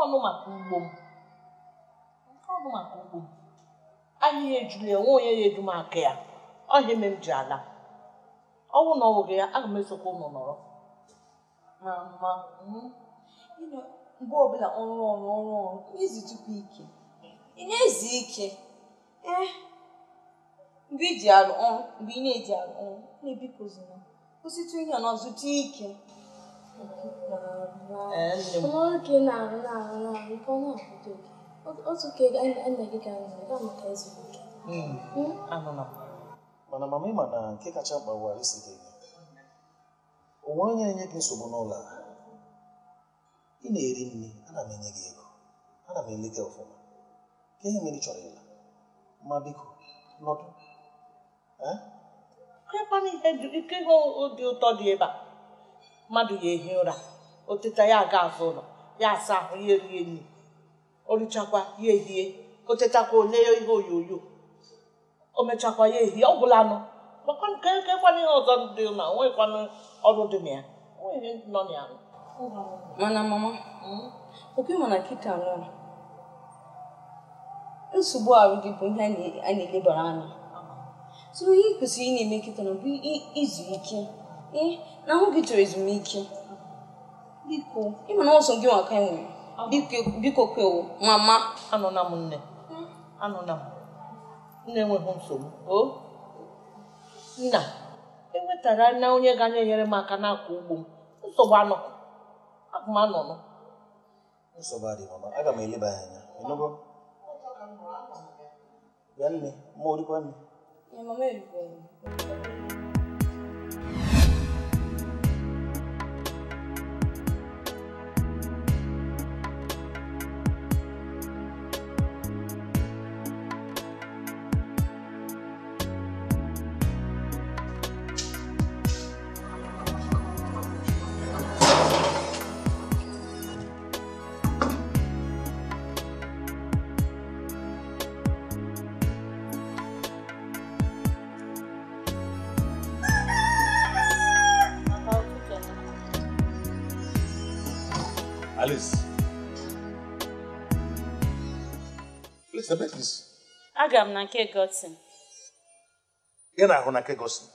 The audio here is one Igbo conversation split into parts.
Ọnụ maka ugbo m. Ọnụ maka ugbo m. Ahịhịa ejula ya, nwe onye ya edu m aka ya. Ọ ihe mere m ji ala. Ọ bụrụ na ọ wụghị ya, aga m esokwa ụnụ nọrọ. Mama, mgbe ọbụla ọrụ ọrụ ọrụ ọrụ, izu tupu ike. Ị na-ezu ike. Ee, mgbe iji arụ ọrụ, mgbe ị na-eji arụ ọrụ, na-ebikozina. Kwụsịtụ ihe na ọzụta ike. Ọrụ na-arụ na-arụ na-arụ nke ọ na-akwụdo gị. Otu ka nna gị ga-anọ, gaa maka ezuru ike. Mana mama ịma na nke kacha mkpa bụ isi gị. O nwere onye na-enye gị nsogbu n'ụlọ a? Ị na-eri nri, ana m enye gị ego. Ana m eleta ọfụma. Ka ihe mere ị chọrọ ịla? Ma biko, nọdụ. Kekwana ihe ike ihe dị ụtọ dị ebe a. Mmadụ ya ehi ụra, o teta ya aga azụ ụlọ, ya asa ahụ, ya erie nri. O richakwa, ya ehie, o tetakwa ole ihe onyonyo. O mechakwa ya ehie, ọ gwụla anụ. Kekwana ihe ọzọ dị na onwekwanụ ọrụ dị na ya. Onwe ihe nọ na ya. Mana mama, okwu mana kịta nọ. Nsogbu arụ gị bụ ihe a na-elebara anya. So ihe ị kwesịrị ị na-eme kịta na bụ izu ike. Ee, na ahụ gị chọrọ ezumike. Biko, ịma na ọsọ gị nwa ka nwere. Biko kwewo, mama. Anụna m nne. Anụna m. Nne enweghị nsogbu. O? Nna, enwetara na onye ga na-enyere m aka n'akọ ugbo m. Nsogbu anọ. Aga m anọ nọ. Nsogbu adịghị mama, aga m eleba ya anya. Ịnụgo? Bịa nne, ma orikwa nne. Mama erikwa. Alice. Please, the bed is. Aga m na nke Godson. Ị na-ahụ na nke Godson?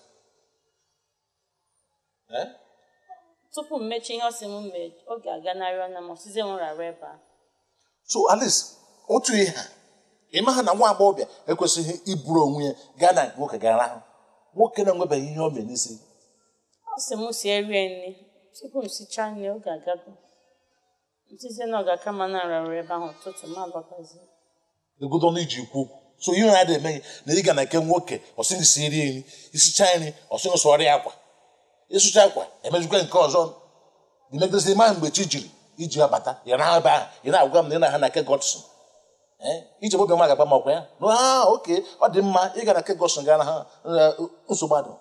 Eh? Tupu m mechie ihe ọ sị m mee, ọ ga-aganarị ọna m, ọsịzie m rara ebe a. So, Alice, otu ihe a, ị maha na nwa agbọghọbịa ekwesịghị iburu onwe ya gaa na nwoke gaa rahụ. Nwoke na-enwebeghị ihe o mere n'isi. Ọ sị m sie rie nri. Tupu m sichaa nri, ọ ga-agago. Ntize na ọ ga-aka ma na-arara ebe ahụ ụtụtụ ma alọtazi. Egodo n'iji kwu okwu. So ihe na-adị eme gị na ị ga na nke nwoke, ọ sị gị sie rie nri, isichaa nri, ọ sị gị sụọrọ ya akwa. Ịsụcha akwa, emezikwa nke ọzọ. Imegidesi ma mgbe chi jiri iji abata, ya na ebe ahụ, ị na-agwa m na ị na-aha na nke Godson. Ije obi ọma ga-agba m ọkwa ya. Na oke, ọ dị mma ị ga na nke Godson gaa na ha nsogbu adụ.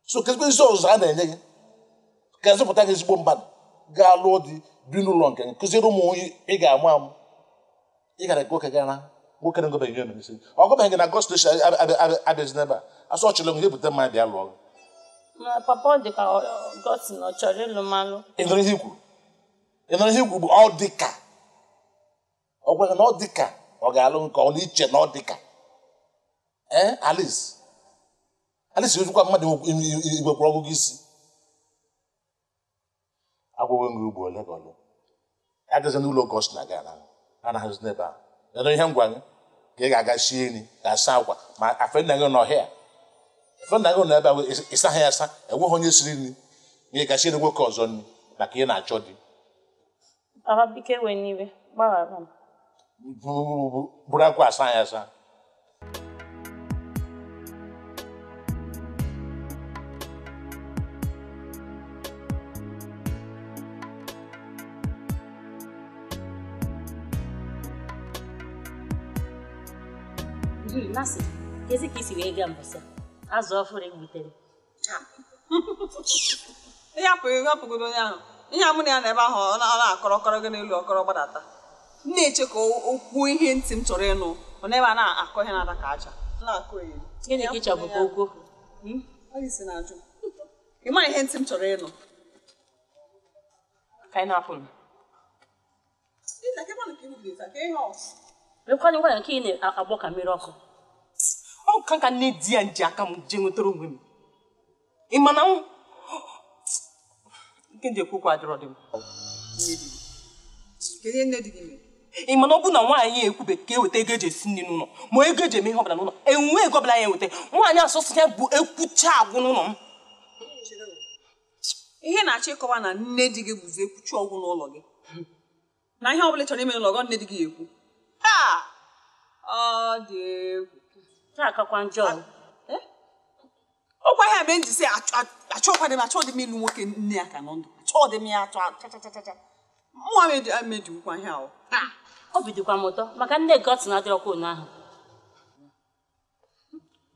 So kezikwa ezi ọzụzụ a na-enye gị ka zụpụta gị ezigbo mmadụ gaa lụọ di bi n'ụlọ nke gị kụziere ụmụ ị ga-amụ amụ. Ị gara nwoke gaa na nwoke na-egobeghị ihe mere isi. Ọ gọbeghị gị na Godson abịazi n'ebe a. Asọ ọ chọrọ gị ebute mmanya bịa lụọ gị. Ma papa ọ dị ka Godson ọ chọrọ ịlụ m alụ. Ị nụrụ ihe i kwuru? Ị nụrụ ihe i kwuru bụ ọ dị ka. Ọ gwaghị na ọ dị ka ọ ga-alụ nke ọ na-iche na ọ dị ka. Ee, Alice. Alice ozukwa mmadụ igwekwuru ọgụgụ isi. Agwụghị nri ugbo ole ka ole. Agazi n'ụlọ Godson aga na anaghịzi n'ebe ahụ. Nụ ihe m gwa gị ka ị ga-aga sie nri ga-asa akwa ma afe nna gị nọ ọhịa. Afe nna gị nọ ebe ahụ ịsaghị ya asa enweghị onye siri nri na ị ga-siere nwoke ọzọ nri maka ị na-achọ di. Papa biko ewe n'iwe, gbaghara m. Bụrụ akwa asa ya asa. Masị, kezi ka isi wee gaa mbọsị azụ ọfụrụ egbutere. Ihe apụghị onye ahụ. Ihe amụ na ya na ebe ahụ ọ na-akọrọkọrọ gị n'elu ọkọrọ gbadata. M na-eche ka o kwuo ihe ntị m chọrọ ịnụ. Ọ na ebe a na-akọ ihe na-ada ka aja. Na-akọ eri. Gịnị ka ị chọrọ ka o kwuo? Ọ isi na-ajụ. Ị ma ihe ntị m chọrọ ịnụ? Ka anyị na-apụ. Lekwanụ ngwa nke ị na-agbọ ka mmiri ọkụ. Ọ ka nka nne di ya nji aka m jee nwetara onwe m. Ị ma na nke ndị ekwukwa adịrọ dị m. Ị ma na ọ bụ na nwaanyị ekwube ka eweta ego eji esi nri n'ụlọ ma ego eji eme ihe ọbụla n'ụlọ enwe ego ọbụla ya eweta nwaanyị asụsụ ya bụ ekwucha agwụ n'ụlọ m. Ihe na-achọ ịkọwa na nne di gị bụzi ekwucha ọgwụ n'ụlọ gị na ihe ọbụla ị chọrọ ime n'ụlọ gị nne di gị ekwu. Ọ dị egwu. Akakwa njọ. Ọkwa ihe mere m ji sị achọkwa dị m achọ dị m ịlụ nwoke nne ya ka nọ ndụ achọ dị m ya achọ chachachacha mụnwa mejiwukwa ihe ahụ. Obi dịkwa m ụtọ maka nne Godson adịrọkwa onu ahụ.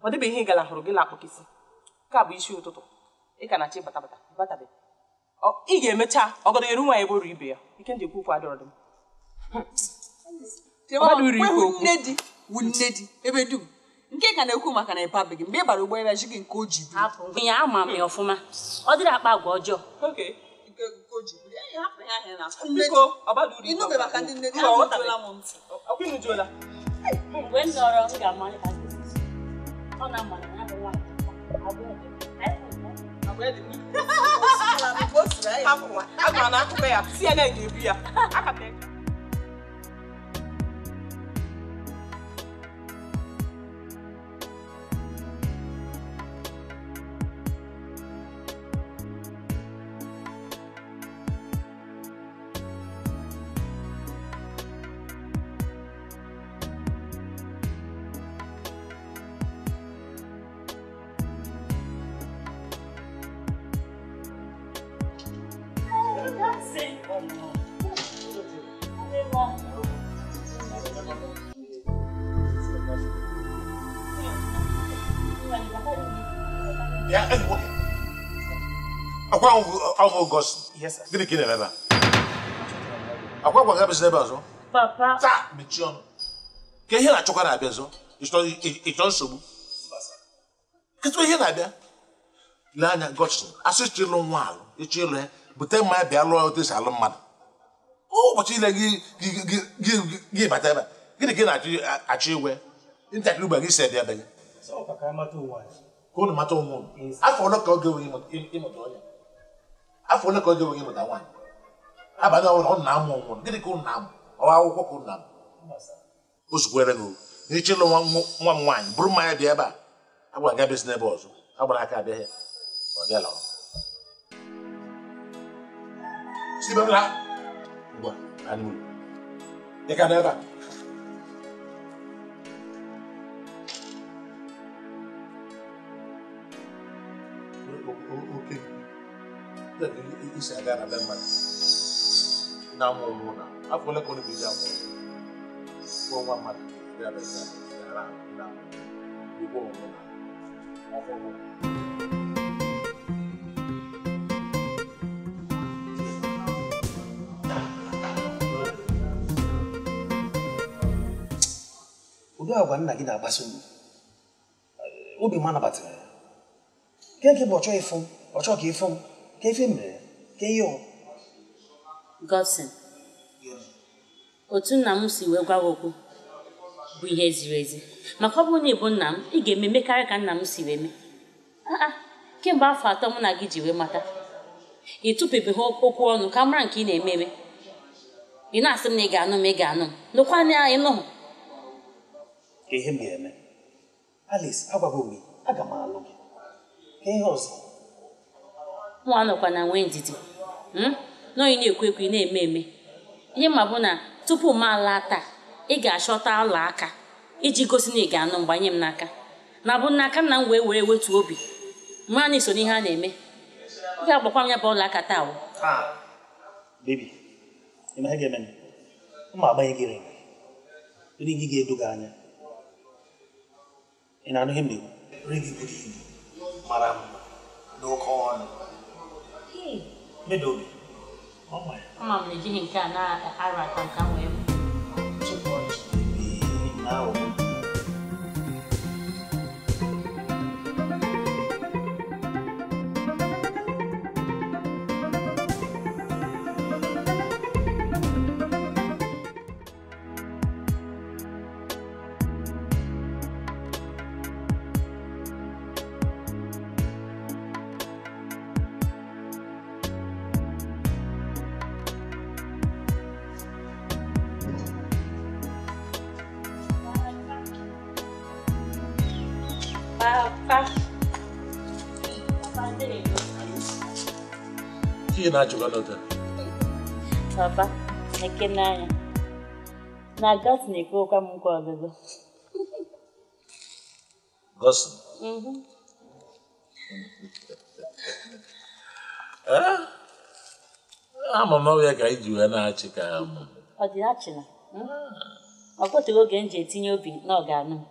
Ọ dịbe ihe ị gara hụrụ gị lakpọkịsị ka bụ isi ụtụtụ ị ka na-achọ ịbata bata batabe ị ga-emecha ọgọdọ eru nwaanyị ebe oru ibe ya ike ndị ekwu adịrọ dị m. Nne di wụ nne di ebe dum nke ka na-ekwu maka na ịbabeghị mgbe ị bara ụgbọ ebe ji gị nke o ji buru. Ya ama m ya ọfụma ọ dịrị akpa agwa ọjọọ. Mgbe m nọrọ m ga-ama ọ na-ama na ya bụ nwaanyị. Agwa na akụkọ ya CNN ga-ebu ya. Gịnị ka ị na-eme ebe a? Akwa gwa gị ebe ọzọ? Papa. Taa mechie ọnụ. Ka ihe na-achọkwa na-abịa ọzọ? Ịchọ nsogbu? Kedu ihe na-abịa? Lee anya Godson, asị ịchọ ịlụ nwa alụ, ịchọ ịlụ ya, bute mmanya bịa lụọ otu esi alụ mmadụ. Ụbọchị ile gị bata ebe a, gịnị ka ị na-achọ igwe? Ntakịrị ugbo gị si abịa be gị. Ka unu mata onwe unu. Afọ ole ka ọ ga-enwe ịmụta onye? Afọ ole ka ọ ga-enwe ịmụta nwaanyị? Abalị ọbụla ọ na-amụ onwe unu. Gịnị ka unu na-amụ? Ọwa akwụkwọ ka unu na-amụ? O zukwere gị n'ịchọ ịlụ nwa m nwaanyị bụrụ mmanya bịa ebe a. Agwara gị abịa n'ebe ọzọ. Agbara aka abịa ya. Ọ bịala ọ. Si ebe m laa. Ngwa, anyị ụlọ. Ị ka nọ ebe a? Isi aga na be mmadụ na-amụ ụmụ na afọ ole ka ọ na-eji amụ ụmụ nwa mmadụ bịa bịa bịara na igbo ụmụ na ọhụrụ. Ụdị agwa nna gị na-agbaso m obi m anabatara ya. Nke bụ ọchọ ịfụ m ọchọ ka ịfụ m ka ife mere ka ihe ọ. Godson, otu nna m si wee gwa gị okwu bụ ihe ziri ezi maka ọ bụrụ na ị bụ nna m ị ga-eme mekarị ka nna m si wee mee. Kemgbe afọ 3 mụ na gị ji wee mata ị tụpebeghị okwu ọnụ ka mara nke ị na-eme eme. Ị na-asị m na ị ga-anụ m ị ga-anụ m nụkwa na anyị nụhụ. Ka ihe m ga-eme Alice, agwago m aga m alụ gị. Ka ihe ọzọ mụ anọkwa na nwee ndidi na onye na-ekwu ekwu ị na-eme eme. Ihe ma bụ na tupu m alaa taa ị ga-achọta ọla aka iji gosi na ị ga-anụ mgbanye m n'aka na bụ n'aka nna m wee were wetuo obi mara na iso n'ihe a na-eme. Ị ga-agbakwa m ya bụ ọla aka taa o. Baby, ị ma ihe ga-eme? M agbanye gị ring. Ring gị ga-edo gị anya. Ị na-anụ ihe m na-ekwu? Ring gị buru ibu mara mma n'oke ọnụ. Medobe. Ama m na ejighị nke a na-arụ aka nka wee chịpụ ọchị. Papa. Papa, Ihe na-achịkwa n'ụta. Papa, ekene anya. Na Godson na-ekwekwa m nkwa ọlụlụ. Godson? Ama m ọbịa ka iji wee na-achị ka ọ dị achịna. Ọ kwetụghị oge m ji etinye obi na ọ ga-anụ m.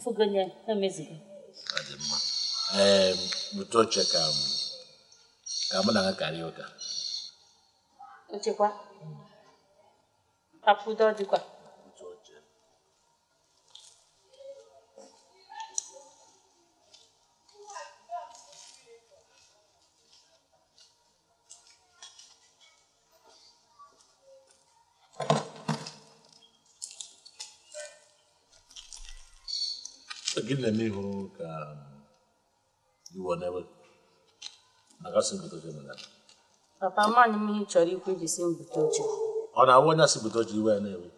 Fụgonye emezugo. Ọ dị mma. Ee, bute oche ka mụ na ha karịa ụka. Ochekwa? Papa udo dịkwa. Gịnị na-eme ihu ka iwe n'ebe na gasị bute oche na Papa, amaghị m ihe ị chọrọ ikwu iji si m bute oche. Ọ na-awụ onye asị bute oche iwe ya na-ewe.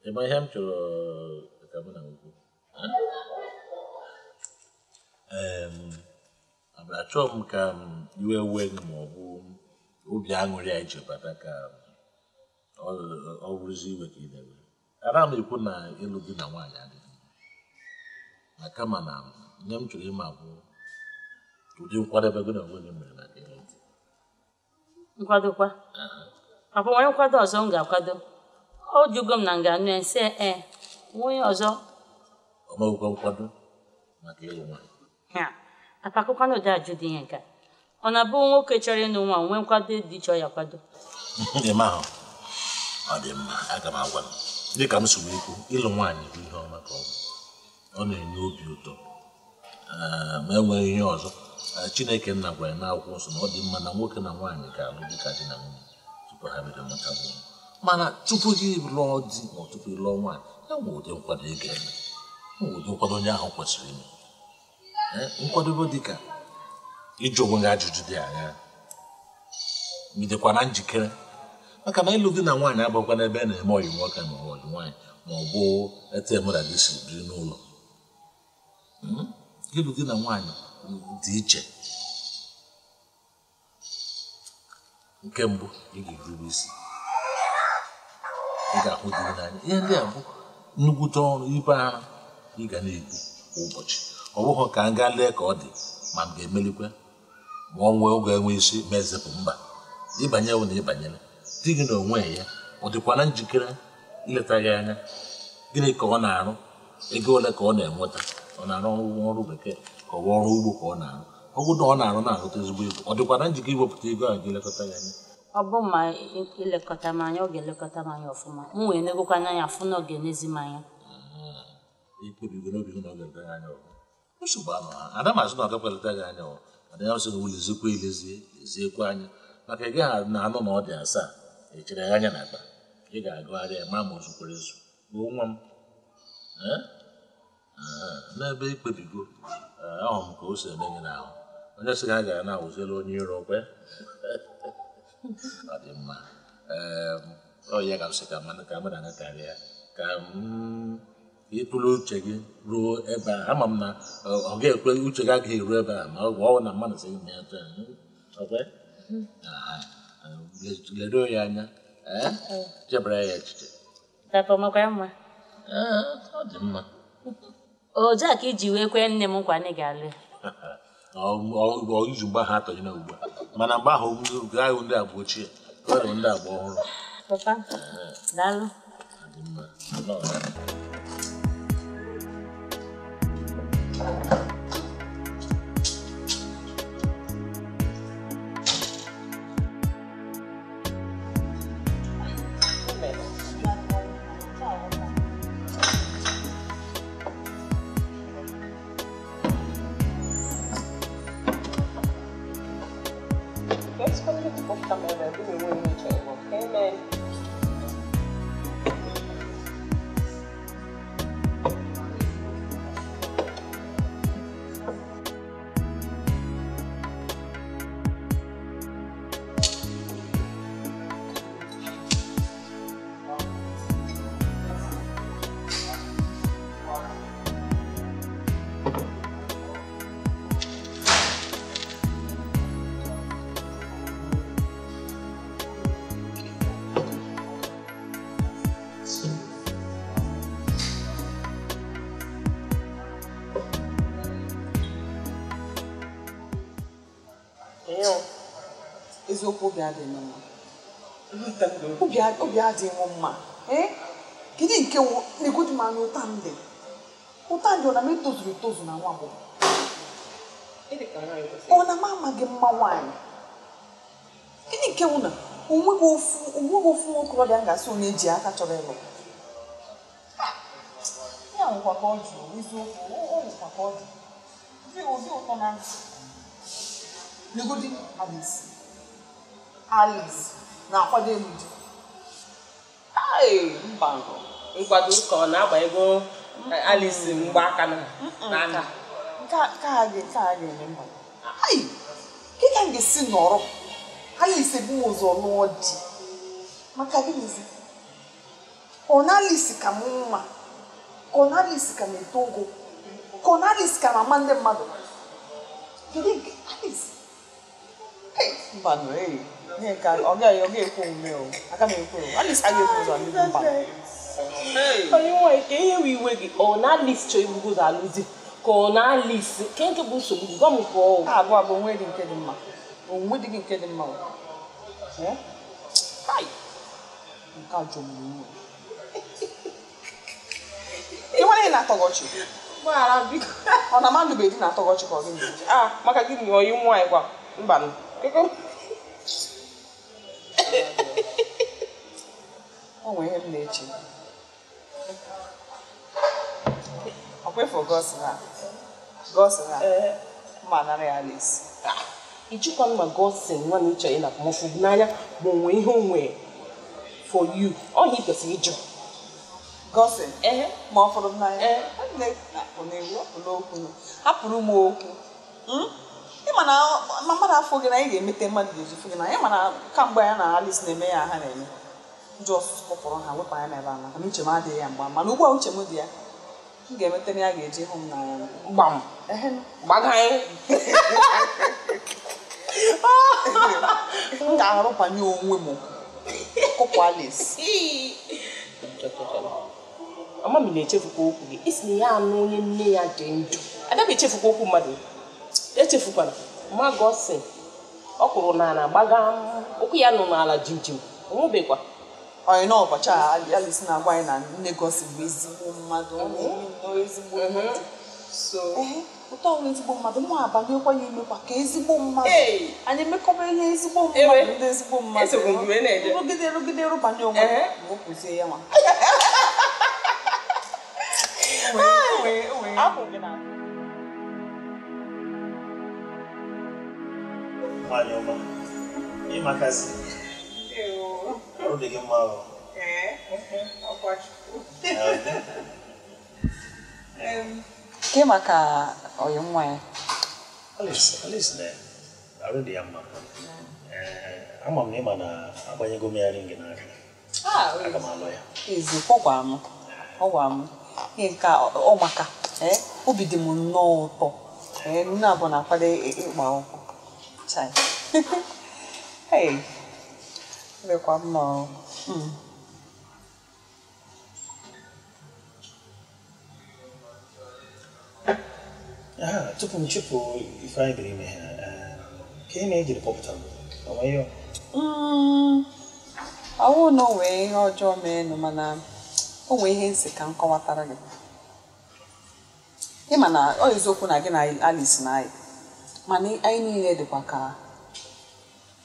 Ị ma ihe m chọrọ ka mụ na ukwu? Achọghị m ka iwe wee gị ma ọ bụ obi aṅụrị a iji bata ka ọ bụrụzi iwe ka ị na-ewe. Ana m ekwu na ịlụ di na nwaanyị adịghị na kama na ihe m chọrọ ịma bụ ụdị nkwadebe gị na onwe gị mere maka ịlụ di. Nkwadokwa? Papa, nwere nkwado ọzọ m ga-akwado. Ọ jụgo m na m ga-anụ ya nsị ee nwunye ọzọ. Ọ mewekwa nkwado maka ịlụ nwaanyị. Papa, akụkọ na ụdị ajụ dị ihe nke a. Ọ na-abụ nwoke chọrọ ịnụ nwa nwee nkwado dị chọọ ya kwado. Ị ma ahụ, ọ dị mma, aga m agwa m. Dịka m si wee kwu, ịlụ nwaanyị bụ ihe ọma ka ọ bụ. Ọ na-enye obi ụtọ. Ma enweghị ihe ọzọ. Chineke nna gwara ya n'akwụkwọ nsọ na ọ dị mma na nwoke na nwaanyị ga-alụ dịka di na nwunye tupu ha bido mụta nwa. Mana tupu gị lụọ di ma tupu ị lụọ nwaanyị, e nwere ụdị nkwado ị ga-eme. E nwere ụdị nkwado onye ahụ kwesịrị ime. Nkwadobe dịka ịjụ onwe gị ajụjụ dị anya, bidokwa na njikere. Maka na ịlụ di na nwaanyị agbakwa n'ebe a na-eme ọyị nwoke ma ọ bụ ọyị nwaanyị ma ọ bụ etu mụ na gị si biri n'ụlọ. Ịlụ di na nwaanyị dị iche. Nke mbụ, ị ga-erube isi, ị ga-ahụ di gị n'anya. Ihe ndị a bụ nnukwute ọrụ ibe ara ị ga na-ebu kwa ụbọchị. Ọ bụghị ka m gaa lee ka ọ dị ma m ga-emelikwe ma ọ nwee oge enwe isi ma ezepụ mba. Ịbanye bụ na ịbanyere di gị na onwe ya, ọ dịkwa na njikere ileta gị anya. Gịnị ka ọ na-arụ? Ego ole ka ọ na-enweta? Ọ na-arụ ọrụ bekee ka ọ bụ ọrụ ugbo ka ọ na-arụ? Ọ bụrụ na ọ na-arụ na-arụta ezigbo ego, ọ dịkwa na njikere iwepụta ego ahụ ji elekọta ya anya? Ọ bụ ma ilekọta m anya, ọ ga-elekọta m anya ọfụma. M wee negokwa n'anya fụ na ọ ga-enezi m anya. Ikpebigo n'obi gị na ọ ga-eleta gị anya ọfụma. Nsogbu anọ ha. Ada m asị na ọ gakwa eleta gị anya ọfụma. Mana ya sị na leziekwa elezie, leziekwa anya. Maka ị gaghị na-anụ na ọ dị asaa, ị chere ya anya n'akpa. Ị ga-agụgharị ya ma o zukwara ezu. Bụ nwa m. N'ebe ikpebigo, ahụrụ m ka o si eme gị n'ahụ. Onye sị ha gara na-awụziela onye iro kwe. Ọ dị mma. Ọ ya ka m sị ka mụ na karịa ka m ịtụle uche gị ruo ebe a. Ama m na ọ ga-ekwe uche gị agaghị eru ebe a ma ọ bụ na mmadụ sị gị na ya tụọ. Leruo ya anya, chebara ya echiche. Papa, ọ makwa mma? Ọ dị mma. Otu a ka iji wee kwee nne m nkwa na ị ga-alụ ya. Ọ iji mgbe ahụ atọnyere ugbu a. Mana mgbe ahụ ahụ ndị agba ochie, ọ dị ndị agba ọhụrụ. Papa, daalụ. Ọ dị mma. Eziokwu obi adịghị m mma. Obi adịghị m mma. Ee? Kedu nke na-egodu m anya ụta m dị? Ụta ndị ọ na m etozuru etozu na nwa agbọghọ. Ọ na m amaghị mma nwaanyị. Gịnị nke wụ na onweghị ofu nwokorobịa m ga-asị onye ji aka chọrọ ịlụ. Ya nwekwa ka ọ jụrụ eziokwu, ọ nwekwa ka ọ jụrụ. Ụdị ụtọ na ntị. Negodi Alice. Alice na-akwado elu di. Mba nkwado ka ọ na-agba ego Alice mgbaaka na aka. Nke a ga-eme mba. Ke ka m ga-esi nọrọ Alice ebu m ụzọ lụọ di. Maka gịnịzi? Ọ na Alice ka m mma. Ka ọ na Alice ka m eto ogo. Ka ọ na Alice ka m ama ndị mmadụ. Kedu nke Alice? Mba nọ ee. Ọ gaghị ekwe omume o. Aka m ekwe o. Alice agaghị ekwe ụzọ ndị mba. Onye nwaanyị ka ihe wee iwe gị ọ na Alice chọọ ibugo ụzọ alụ di ka ọ na Alice ke nke bụ nsogbu gị gwa m ka ọ abụọ abụọ onwe dị nke dị mma. Onwe dị gị nke dị mma o. Nke a jọgburu onwe. Ị nwere ihe na-atọ gị ọchị? Ọ na mmadụ be di na-atọ gị ọchị ka ọ gịnị? Maka gịnị oyi nwaanyị gwa mba nụ. O nwere ihe m na-eche. Ọkwa ịfụ Gosi na mma nara ya Alice. Ijikwa mma Gosi nwa na ịchọ ịnapụ m fụ n'anya ma onwe ihe onwe for you. Ọ ihe ị kwesịrị ịjụ. Gosi ma ọ fọrọ m n'anya. Hapụrụ m okwu. Ịma na mmadụ afọ gị na ị ga-emete mmadụ ga-eji fụ gị na ịma na kamgbe ya na Alice na-eme ya ha na-eme. Ndị ọsụsụ kpọpụrụ ha wepụ anya n'ebe a maka na uche m adịghị ya mgba mana ugbu a uche m dị ya m ga-emete na ya ga-eji hụ m n'anya. Gbam. Gbaga anyị. M ga-arụbanye onwe m kụpụ Alice. Mama m na-echefukwa okwu gị. Isi na ya anụ onye nne ya dị ndụ. Ada m echefukwa okwu mmadụ. Echefukwana. Ma Gosi ọ kwụrụ n'ala gbaga okwu ya nọ n'ala jimjim. O nwebekwa. Onye na ụbọchị a Alice na-agwa anyị na nne Gosi bụ ezigbo mmadụ. Ezigbo mmadụ. Ụtọ ọrụ ezigbo mmadụ mụ abanyekwa ya imekwa ka ezigbo mmadụ. Anyị emekọba ihe ezigbo mmadụ ndị ezigbo mmadụ. Rụgide rụbanye onwe m wepụzie ya nwa. Nwaanyị ọma, ịmakazi. Ọrụ dị gị mma o. Ke maka ọyị nwa ya? Alice na arụ dị ya mma. Ama m na ịma na agbanyego m ya ring n'aka. Aga m alụ ya. Eziokwu, ọ gwara m. Ihe nke ọ maka obi dị m nnọọ ụtọ. Nne abụọ na-akwado ịgba akwụkwọ. Chai. Hey. Dịkwa mma o. Tupu m chụpụ ife anyị biri ime ha, ka ị na-ejiri kpọpụta m, o nwee ihe? Ọ bụrụ na o nwee ihe ọjọọ meenụ mana o nwee ihe nsị ka m kọwatara gị. Ị ma na ọ eziokwu na gị na Alice na anyị mana anyị niile dịkwa ka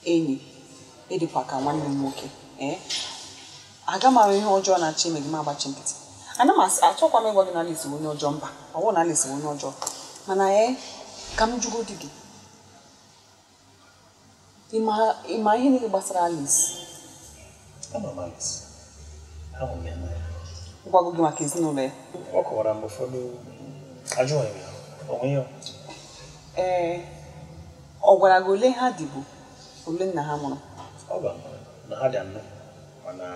enyi, ịdịkwa ka nwanne m nwoke. Aga m ahụ ihe ọjọọ na-achọ ime gị ma agbachi nkịtị. Ana m achọkwa m ịgwa gị na Alice bụ onye ọjọọ mba. Ọ bụrụ na Alice bụ onye ọjọọ mana ka m jụgodi gị. Ị ma ihe niile gbasara Alice? Ama m Alice. Ahụrụ m ya n'anya. Gwago gị maka ezinụlọ ya? Ọ kọwara m ụfọdụ ajụghị m ya. O nweghị ya. Ee, ọ gwara gị ole ha dịbụ ole nna ha mụrụ? Ọ gwara m na ha dị anọ mana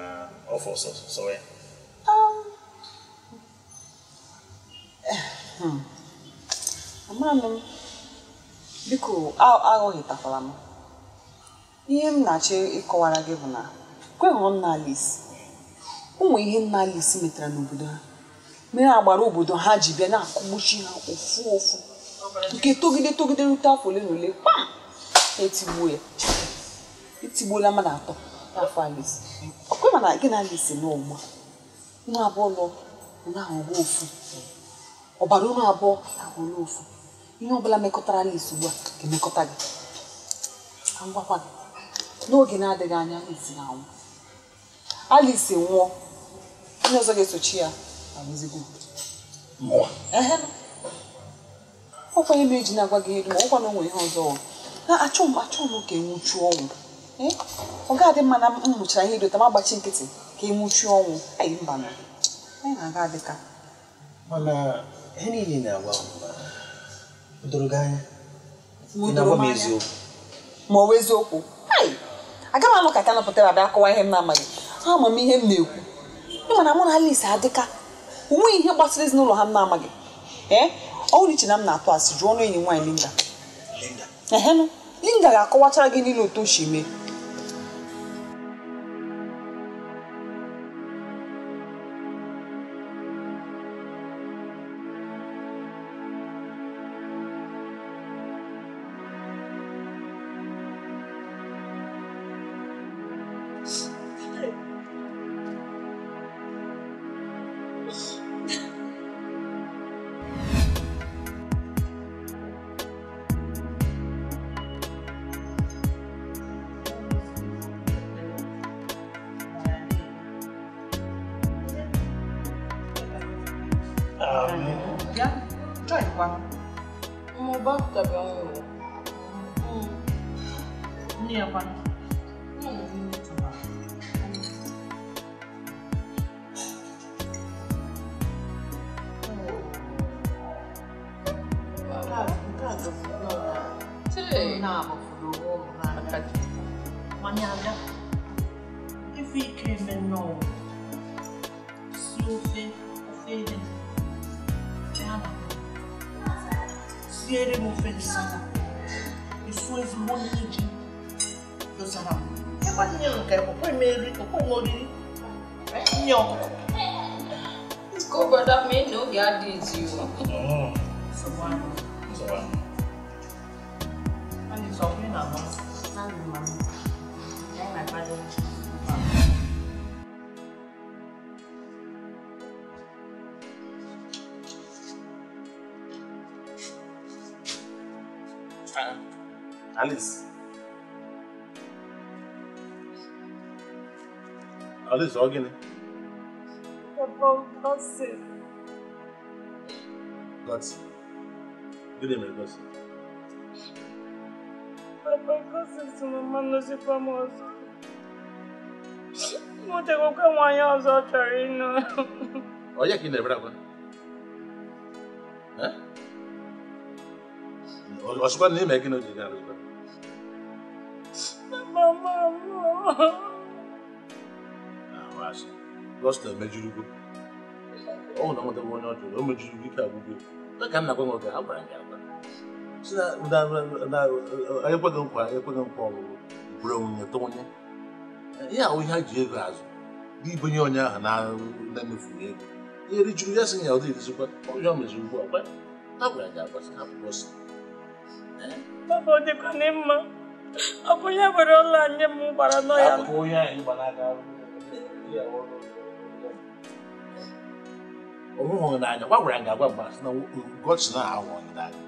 ọ fọ sọ ya. Amanụ m, biko aghọghịtakwala m. Ihe m na-achọ ịkọwara gị bụ na kweghọ m na Alice. Ụmụ ihe nna Alice metara n'obodo ha mere agbara obodo ha ji bịa na-akụgbuchi ha ofu ofu nke togide togide rute afọ ole na ole kpam etigbuo ya. Itigbuola mmadụ atọ n'afọ Alice. Ọkwa mana gị na Alice n'ụma. Unu abụọ lụọ, unu ahụhụ ofu. Ọbara unu abụọ ahụhụ ofu. Ihe ọbụla mekọtara Alice ugbu a ga-emekọta gị. Ka m gwakwa gị, n'oge na-adịghị anya Alice na-anwụ. Alice nwụọ, onye ọzọ ga-esochi ya anwụzigo. Ọkwa ihe mere ji na-agwa gị elu ma ọkwa na o nwere ihe ọzọ. Na achọ m ka enwuchuo ọnwụ. Ọ ga-adị mma na m mụchara ihe dị ụtọ ma agbachi nkịtị ka enwuchuo ọnwụ. Anyị mba na anyị na-aga adịka. Mana ihe niile na-agwa m o doro gị anya? Ị na-agwa m eziokwu? Ma ọ bụ eziokwu? Aga m anụ ka nọpụtara abịa akọwa ihe m na-amaghị. Ama m ihe m na-ekwu. Ị ma na mụ na Alice adịka. O nweghị ihe gbasara ezinụlọ ha m na-amaghị. Ee, ọ bụrụ iche na m na-atụ asị jụọ ọnụ enyi nwaanyị Linda. Ehenụ, Linda ga-akọwachara gị niile otu o si mee. Alice. Alice, ọ gịnị? Godson. Godson. Gịnị mere Godson? Papa Godson sị mama nọzikwa m ọzọ. Mụtegokwa nwaanyị ọzọ chọrọ ịnụ. Ọ ya ka ị na-ebere akwa? Ọ sịkwa na ime gịnị o ji gaa arụzikwa? Mama, Godson emejurugo. Ọ na nweta onye ọ jụrụ, o mejurugo ike agwụgo. Ka nna gwa nwoke, a gwara gị agwa. Si na ekweghị nkwa ọlụlụ, bụrụ onye tụ onye. Ihe ahụ ihe a ji ego azụ. Gị bonye onye ahụ na-emefu ego. Ihe rijuru ya sị ya ọ dị erizikwa. Onye ọ meziri ugbu a, a gwara gị agwa sị hapụ Godson. Papa, ọ dịkwa mma. Ọ bụ ya were ụlọ anyị m gbara nọ ya. Hapụ onye ahụ ịgba n'aka. Ọhụhụ n'anya, gwa gwara gị agwa mgbe asị na Godson na-ahụ gị n'anya.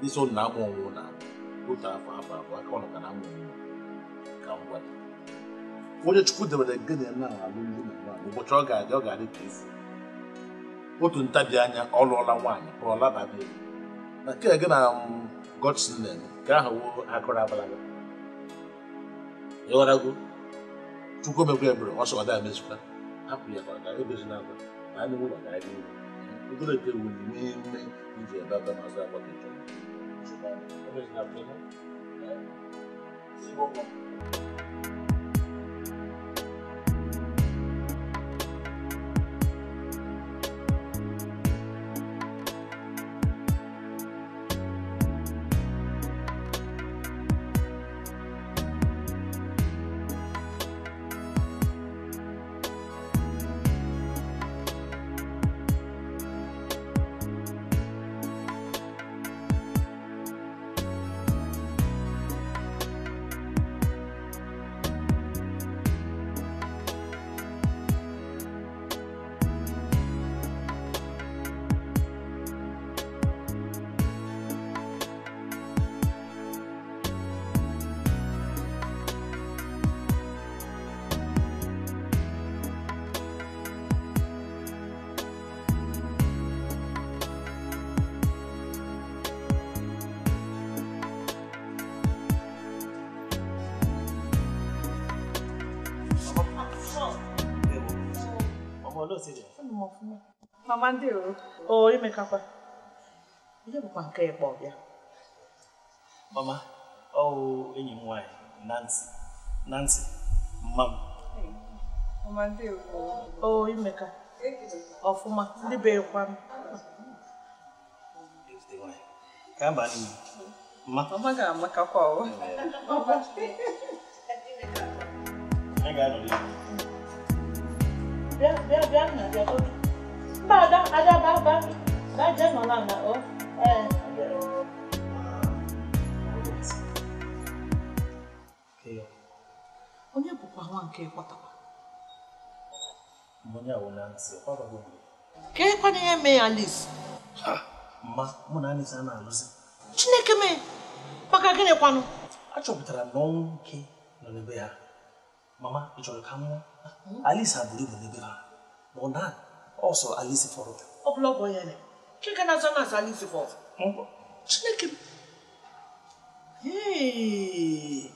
Isi ụnụ na-amụ onwe na otu afọ afọ abụọ aka ọnụ ka na-amụ onwe ka m gwa gị. Onye Chukwu debere gị na alụmdi na nwaanyị, ụbọchị ọ ga-adị ọ ga-adị ka efu. Otu ntabi anya ọ lụọla nwaanyị ka ọ lababie. Na nke gị na Godson na-eme nke ahụ wụ akụrụ abalaga. Ịghọtago? Chukwu emekwa ebere ọsọ ọ daa emezikwa. Hapụ ya ka ọ gaa ebezina akwa na anyị ụlọ ga-adị ihu. Ụdịrị nke ewu n'ime iji ebe aka ma azụ akwa ka ị chọrọ. Ebezina akwa ihe. Otu Mama ndewo. O imekakwa. Ihe bụkwa nke ịkpọ bịa. Mama, ọ enyi m nwaanyị Nancy. Nancy, mma m. Mama ndewo. O imeka. Ọfụma, ndị be kwa m. Ka mba n'ihu. Mma. Mama ga-amakakwa o. Anyị ga-anọ n'ihu. Bịa, bịa, bịa nna bịa. Mba, ada, ada, ba, ba. Ba jee nọ n'ala, o. Ee. Onye bụkwa nwa nke ịkpọtakwa? Onye awụ Nancy, ọ gbago m. Ka ịkwana ihe mee Alice? Mma, mụ na Alice a na-alụzi. Chineke mee, maka gịnị kwanụ? Achọpụtara m na ọnwụ nke nọ n'ebe ha. Mama, ị chọrọ ka m nwụọ? Alice ha buru ibu n'ebe ha. Ma ọ na ọsọ Alice fọrọ. Ọ bụla ọ bụ onye Chike na-azọ na-azọ Alice fọrọ. Chineke m. Ee.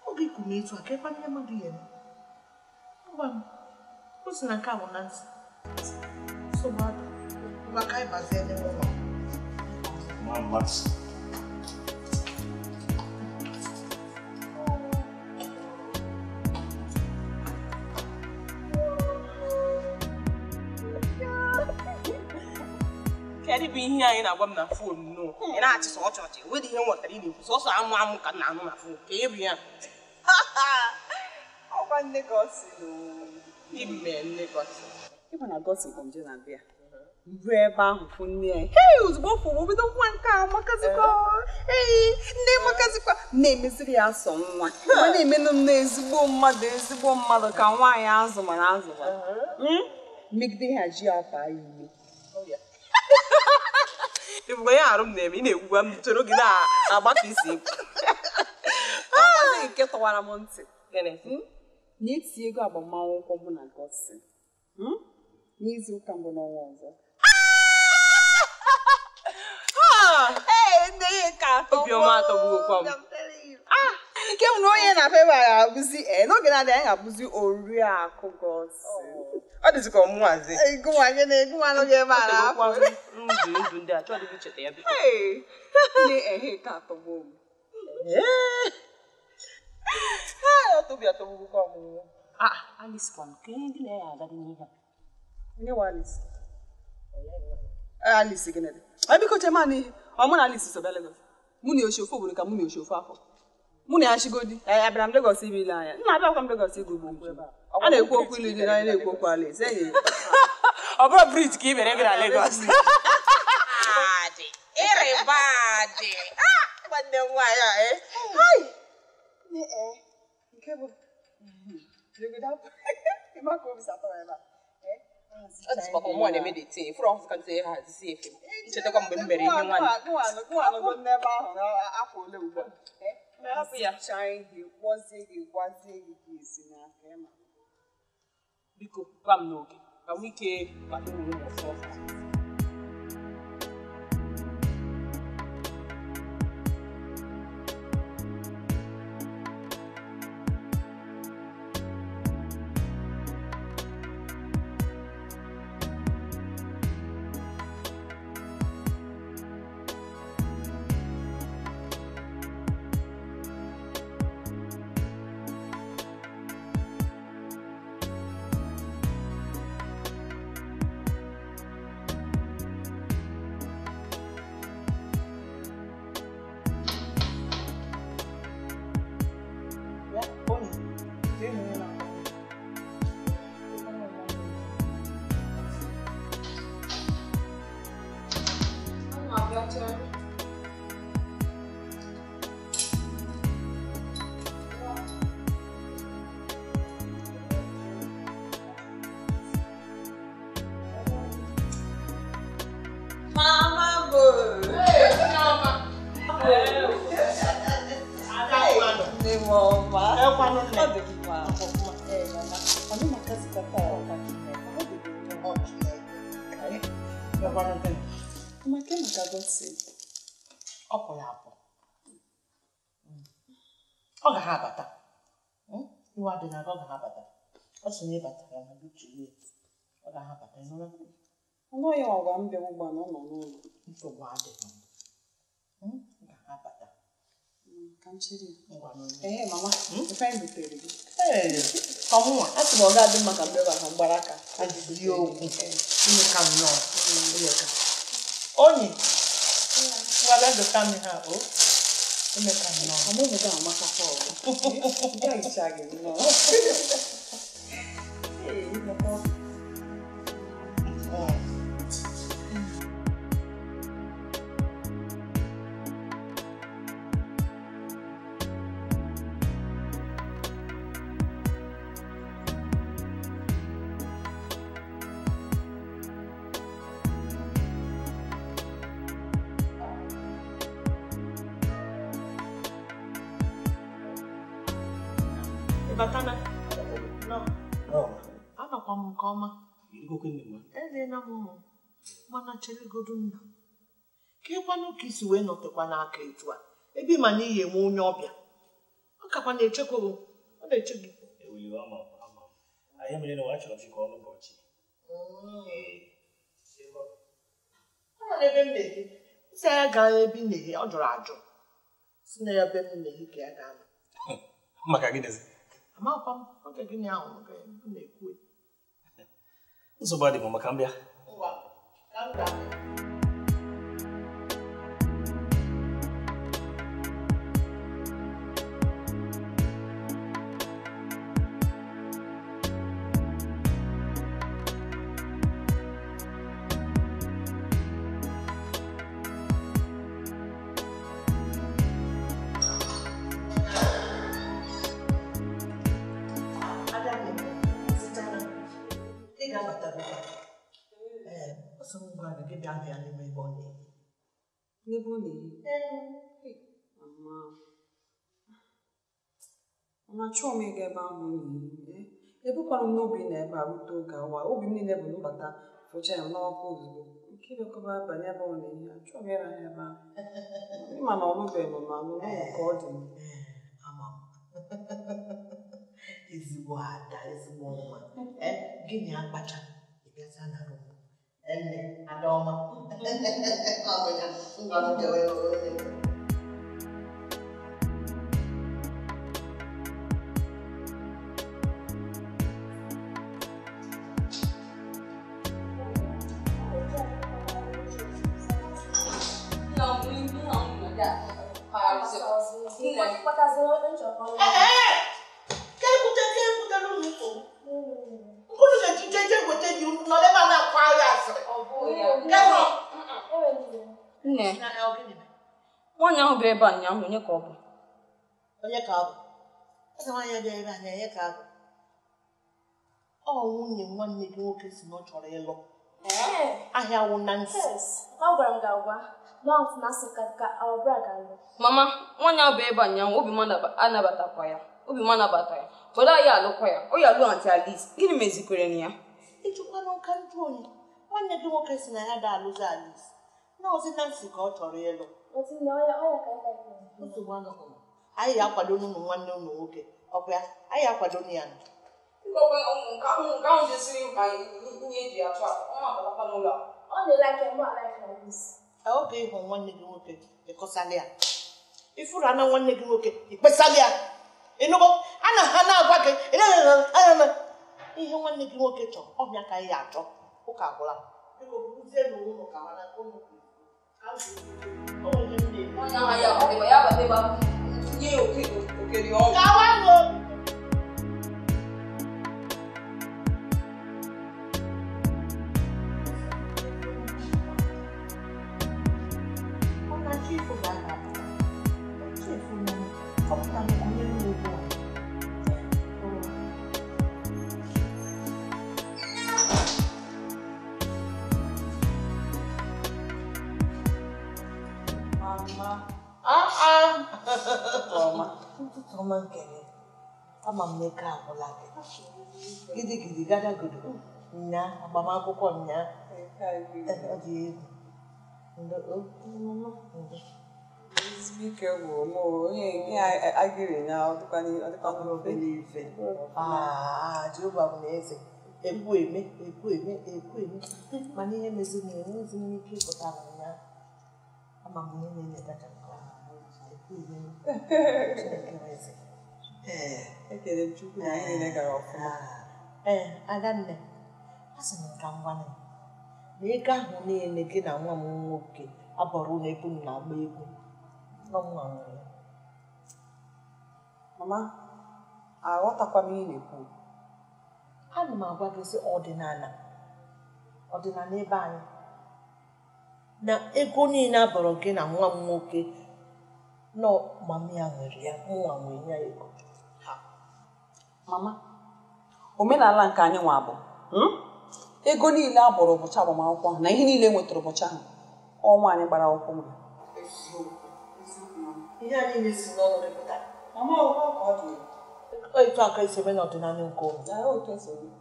Oge ikwu m etu a ka ịkwana ihe mmadụ ya eme. Ngwa m, o si na nke a bụ Nancy. Nsogbu adị. Ngwa ka anyị bazie n'ime ụlọ. Mama. Kedu bụ ihe anyị na-agwa m na fon nụ? Ị na-achị sọ ọchị ọchị, nwedị ihe nwetara ị na-ekwu sọsọ amụ amụ ka m na-anụ na fon. Ka ebu ya. Ọkwa nne Godson. Ime nne Godson. Ịma na Godson kpọm je na bịa. Ruo ebe ahụ fụ nne ya. Hei, ozugbo fụ obido nwa nke a makazikwa. Ei, nne makazikwa. Na-emeziri ya asọ nwa. Ma na-emenụ m na ezigbo mmadụ ka nwaanyị azụ mana azụ ma. Megide ha ji akpa ya ime. Ịbụkwa ya arụ m na-eme, ị na-ekwukwa m chọrọ gị na-agba ka isi ekwu. Ọkwazi nke tọwara m ntị. Na-eti ego agbamakwụkwọ mụ na Godson n'izu ụka mbụ n'ọnwa ọzọ. Ee, nne ya ka atọ. Obiọma atọgbuokwa m. Nke m na onye na Febụwarị ga-abụzi n'oge na-adịghị anyị ga-abụzi Oriakụ Godson. Ọ dịzị ka ọmụnwazi. Gụnwa gị na gụnwa anọghị ebe a na-afọ. Ndụ ndụ ndị a chọọ dịghị icheta ya biko. Nne ehe ka atọgbuo m. Obi atọgbuokwa m. Ah, Alice kwa nke ndị na ya agadi n'ihe a. Onye nwe Alice? Alice gịnị dị? Biko chema n'ihe. Ọ mụ na Alice so bịa Lagos. Mụ na Oshofu obodo ka mụ na Oshofu afọ. Mụ na ya chigodi. Abịara m Lagos ibi ile anya. Nna abịakwa m Lagos ịgụ ugbo. A na-ekwu okwu ilu dị n'anya na-ekwu okwu Alice. Ọ bụrụ briji ka ị bịara ebe na Lagos. Ịrịba adị. Nwanne m nwaanyị a, eh? Nke bụ Ọ dịzịkwa ka mụ na-eme the thing. Ifuru ọhụrụ ka m tinye ha hazisi efe m. Nchetakwa mgbe m mere ihe nwanne. Biko, gwa m n'oge ka m ike kwado onwe m ọfụma ọfụma. Ọ pụrụ apụ. Ọ ga ha abata. Iwe adị na ọ ga ha abata. Ọ sị na ị batara na gị chiri ya. Ọ ga-ahapụta ịnụla. Ọnụ ya ọgwa m bịa ugbu a na ọ nọ n'ụlọ. Nsogbu adịghị. Ga-ahapụta. Ka m chere ya. Ngwa n'ụlọ. Ee, mama, ife anyị butere gị. Ee, ka mụnwa. A sị m ọ ga-adị mma ka m bịaba ka m gbara aka. Ajụjụ okwu. Ime ka nnọọ. Ime ka. Onyi. Ngwa bịa dota m ha o. Ime ka nnọọ. Mama, obodo a amakakwa ọgụ. Nke a hicha gị nnọọ. Ee, papa. Batana. No. Anọkwa m nke ọma. Eliela m ụmụ mana cheregodu nna m. Ka ịkwanụ ka isi wee nọtekwa n'aka etu a ebe ị ma na iyi enwe onye ọbịa. Ọ kakwa na-echekwa ọ na-eche gị. Ọ nọ n'ebe m na-ehi. Sị ya gaa ebe ị na-ehi, ọ jụrụ ajụ. Si na ya ebe m na-ehi ka ya gaa. Maka gịnịzi? Amakwa m oge gịnị ahụ na-ekwu. Nsogbu adịghị maka m bịa. Ngwa, ka m gaa. N'ebe ọ na-ehi? Mama, mama, chọọ m ịga ebe ahụ ọ na-ehi. Ebukwara m n'obi na ebe a rute oge awa. Obi m niile bụ mbata fụcha ya n'ọkụ ozugbo. Nke ịbịakọba banye ebe ọ na-ehi, achọọ m ịrahụ ebe ahụ. Ịma na ọ lụbeghị m ma alụ n'ụlọ ka ọ dị m. Ama m. Ezigbo ada, ezigbo nwa. Gịnị akpacha? Ị bịaza na rum. Nne, Adaọma. Ngwa m jewe n'ụlọ. Nne, nwaanyị ahụ bịara ebe a ụnyaahụ, onye ka ọ bụ? Onye ka ọ bụ? Eze nwaanyị bịara ebe a na onye ka ọ bụ? Ọ nwunye nwanne gị nwoke si na ọ chọrọ ịlụ. Ahịa wụ Nancy. Ọ gwara m ga-agwa na ka ọ bụla ga-alụ. Mama, nwaanyị ahụ bịara ebe a ụnyaahụ, obi m anabatakwa ya. Obi m anabata ya. Were ya alụkwa ya. Ọ ya alụ Aunty Alice. Gịnị mezikwere na ya? Ịjụkwana nka njụ onye. Nwanne gị nwoke si na ya da alụzi Alice. Na ozi Nancy ka ọ chọrọ ịlụ. Nsogbu anọghị. Anyị ga-akwado n'ụmụ nwanne ụmụ nwoke. Ọkwa ya? Anyị ga-akwado ya. Oge ịhụ nwanne gị nwoke, ịkọsala ya. Ifuru ana nwanne gị nwoke, ikpesala ya. Ịnụgo? A na ha na-agwa gị ihe nwanne gị nwoke chọrọ, ọbịa ka anyị achọ. Ụka agwụla. Biko buruzie n'ụlọ ka mana ụmụ Ọma nke gị, ama m n'ike agwụla gị. Gidigidi gadagudu, nya agbamakwụkwọ nya. Ọ dị egwu. Ndo o, ndo. Ezigbo ike gwụrụ m onye agịrị na ọ dịkwa obere ife. Jehova bụ na eze. Ekwu eme, ekwu eme, ekwu eme. Mana ihe meziri na enwezi m ike ịpụta n'ụnyaahụ. Ama m ihe na-edacha nke ọma. Ekwu eme. Chineke bụ eze. Ekele m Chukwu na anyị niile gara ọfụma. Ee, Adanne, asị m ka m gwa gị na ego ahụ niile gị na nwa m nwoke abọrọ ụlọ ebe m na-agba egwu nọ m nwa nwere ya. Mama, aghọtakwa m ihe ị na-ekwu. Ana m agwa gị sị ọdịnala ọdịnala ebe anyị na ego niile abọrọ gị na nwa m nwoke nọ mama ya nwere ya, mụnwa nwere ya ego. Mama, omenala nke anyị nwa bụ ego niile a bọrọ ụbọchị agbamakwụkwọ ahụ na ihe niile nwetara ụbọchị ahụ ọnwa anyị gbara akwụkwọ nwere. Ihe a niile si n'ọnụ gị pụta. Mama, ọ ka ọ dị. Etu aka esi eme n'ọdịnala nke ụlọ.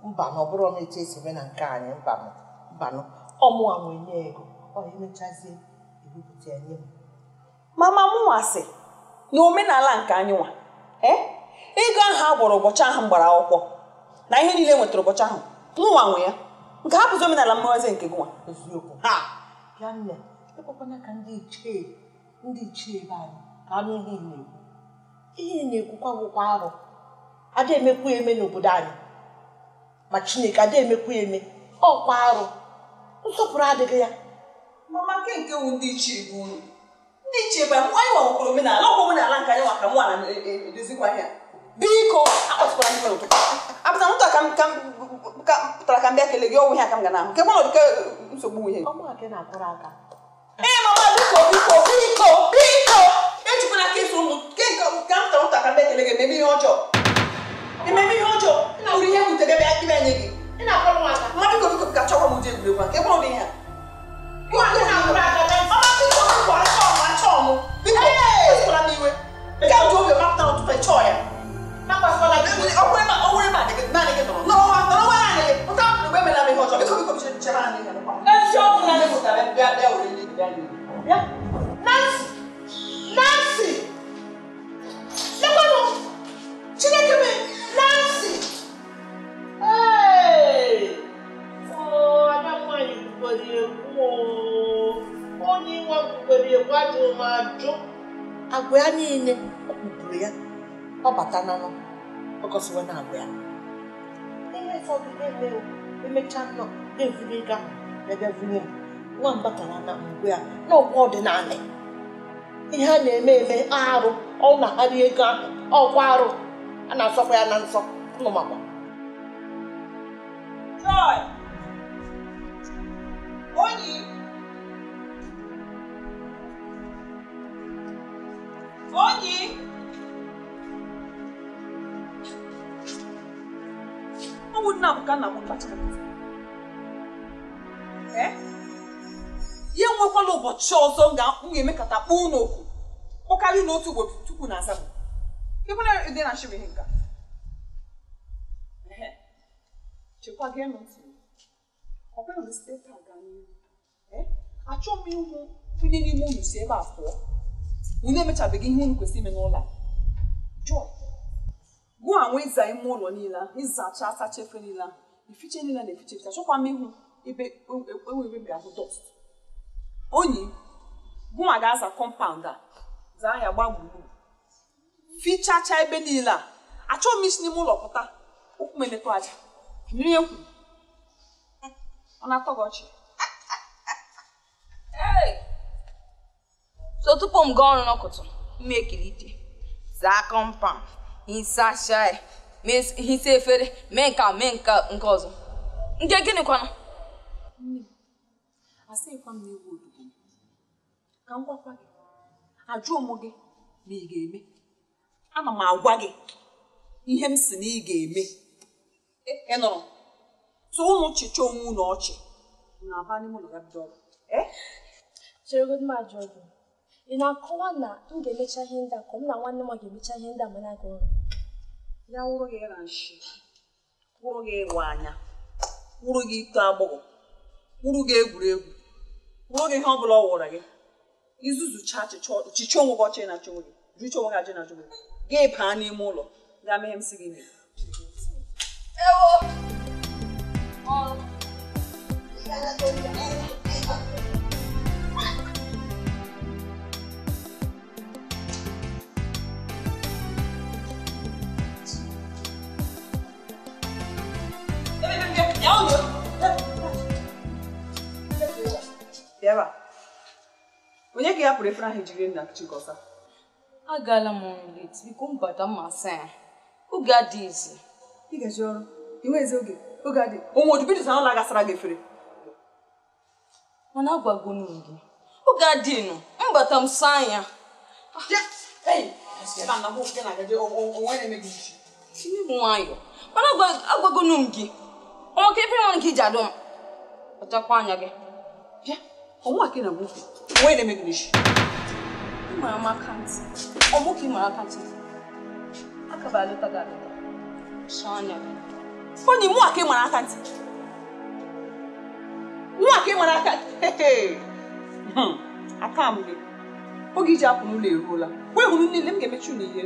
Mba na ọ bụrụ na etu esi eme na nke anyị, mbanụ mbanụ ọmụwa nwe nye ego ọ emechazie ebupụta ya nye m. Mama, mụnwa sị na omenala nke anyị nwa ego ahụ a gwọrọ ụbọchị ahụ m gbara akwụkwọ na ihe niile nwetara ụbọchị ahụ mụnwa nwe ya. Nke hapụzi omenala mmewezi nke gị nwa. Eziokwu. Ya nne, ekwekwana ka ndị ichie ebe anyị ka anụ ihe ị na-ekwu. Ihe ị na-ekwukwa bụkwa arụ. Ada emekwu eme n'obodo anyị. Ma Chineke ada emekwu eme. Ọkwa arụ. Nsọpụrụ adịghị ya. Mama, nke wu ndị ichie bụ unu. Ndị ichie bụ anyị nwa nwekwara omenala ọkwa omenala nke anyị nwa ka mụnwa na-edozikwa ihe. Biko, akpọtụkwara ndị n'ụtụtụ. Apụta n'ụtụ a ka m pụtara ka m bịa kelee gị ọnwụ ihe a ka m ga na-ahụ. Nke gwanọdụ ke nsogbu ihe. Ee, mama, biko, biko, biko, biko. Ejikwana aka ịsụ ụmụ nke ka m pụtara ụtụ a ka m bịa kelee gị ememe ihe ọjọọ. Ememe ihe ọjọọ. Ị na-ahụrụ ihe wutere bịa ịbịa nye gị. Mama, biko, biko, ka chọkwa m ụdị egwuregwu a. Nke gwanọdụ ihe a. Mama, biko, biko, achọọ m, achọọ m. Biko, ejikwala m iwe. Nke a ji obi mapụta n'ụtụtụ chọọ ya. Nancy! Lekwanụ! Chineke m! Nancy! Ee! Ada nwaanyị kwukwere ekwu onye nwa kwukwere ekwu ajụrụ m ajụ. Agwa ya niile ọ kpupụrụ ya ọ bata n'ọnụ ọ gọsiwa na agwa ya. Ihe ụfọdụ na-eme emechaa nnọọ na-evuru ego ahụ bịa vunye m. Nwa m batara na mgbe ya n'ọkwa ọdịnala. Ihe a na-eme eme arụ ọ na-agharị ego ahụ ọkwa arụ a na-asọkwa ya na nsọ nnụmakwa. Joy! Onyi! Onyi! Ọ bụ nna m ka nna m kpachara. Ya enwekwala ụbọchị ọzọ m ga-emekata kpọọ unu oku kpọkarị n'otu ụbọchị tupu na aza m. Ekwela ịdị na nshịrị nka. Chekwa gị ntị. Ọ bụrụ na site taa gaa n'ihu. Achọ m ịhụ onye n'ime unu si ebe a pụọ. Unu emechabeghị ihe unu kwesịrị ime n'ụlọ a. Joy, gụọ anwa ịza ime ụlọ niile ahụ, ịzacha asacha efe niile ahụ, ifiche niile na-efiche efiche. Achọkwa m ịhụ ebe enwere m ga-ahụ dọst. Onyi, gụnwa ga-aza kọmpaụnd a, zaa ya gbaa gburugburu. Fichacha ebe niile a. Achọghị m isi n'ime ụlọ pụta, ụkwụ m emetụ aja. Mmiri ekwu. Ọ na-atọ gị ọchị? So tupu m gaa ọrụ n'ọkụtụ, m ekilite, zaa kọmpaụnd, hisacha ya, hisa efere, mee nke a, mee nke ọzọ. Nke gịnị kwanụ? Asịkwa m na ewu odibo m. Ka m gwakwa gị, ajụọ m gị ma ị ga-eme. Ana m agwa gị ihe m si na ị ga-eme. Ị nụrụ? So unu chịcha onwe unu ọchị na-aba n'ime ụlọ ya bido ọrụ. Cheregodu m ajụọ gị. Ị na-akọwa na m ga-emecha ihe ndị a ka m na nwanne m ga-emecha ihe ndị a ma na-aga ọrụ? Ya wụrụ gị ịra nshi, wụrụ gị ịwa anya, wụrụ gị ito agbọghọ, wụrụ gị egwuregwu, wụrụ gị ihe ọ bụla ọ wụrụ gị. Izuzucha chicha onwe gị ọchị na-achọ onwe gị. Jụcha onwe gị ajụ na-ajụ gị. Gị baa n'ime ụlọ gaa mee ihe m sị gị mee. Ewo! Bịara. Onye ka ya pụrụ efere ahụ jiri na Chikosa? Agaala m ọrụ late, biko mbata m asa ya. Oge adịghịzi. Ị gaji ọrụ? Ị nweghịzi oge? Oge adịghị. Onwe ojubido sa ụlọ agasara gị efere. Mana agwagonu m gị. Oge adịghị nụ, mbata m saa ya. Tinye m nwayọọ. Mana agwagonu m gị. Ọ maka efere nwa nke iji adọ m. Kpachakwa anya gị. Bịa, ọnwa ka ị na-agwa okwu. Onwe na-eme gị n'isi. Ị mara m aka ntị. Ọ mụ ka ị mara aka ntị. Aka bụ alụta gị alụta. Saa anya gị. Onye mụ aka ị mara aka ntị. Mụ aka ị mara aka ntị. Aka m gị. Oge iji apụ n'ụlọ eruola. Wee hụrụ niile m ga-emechi unu ihe.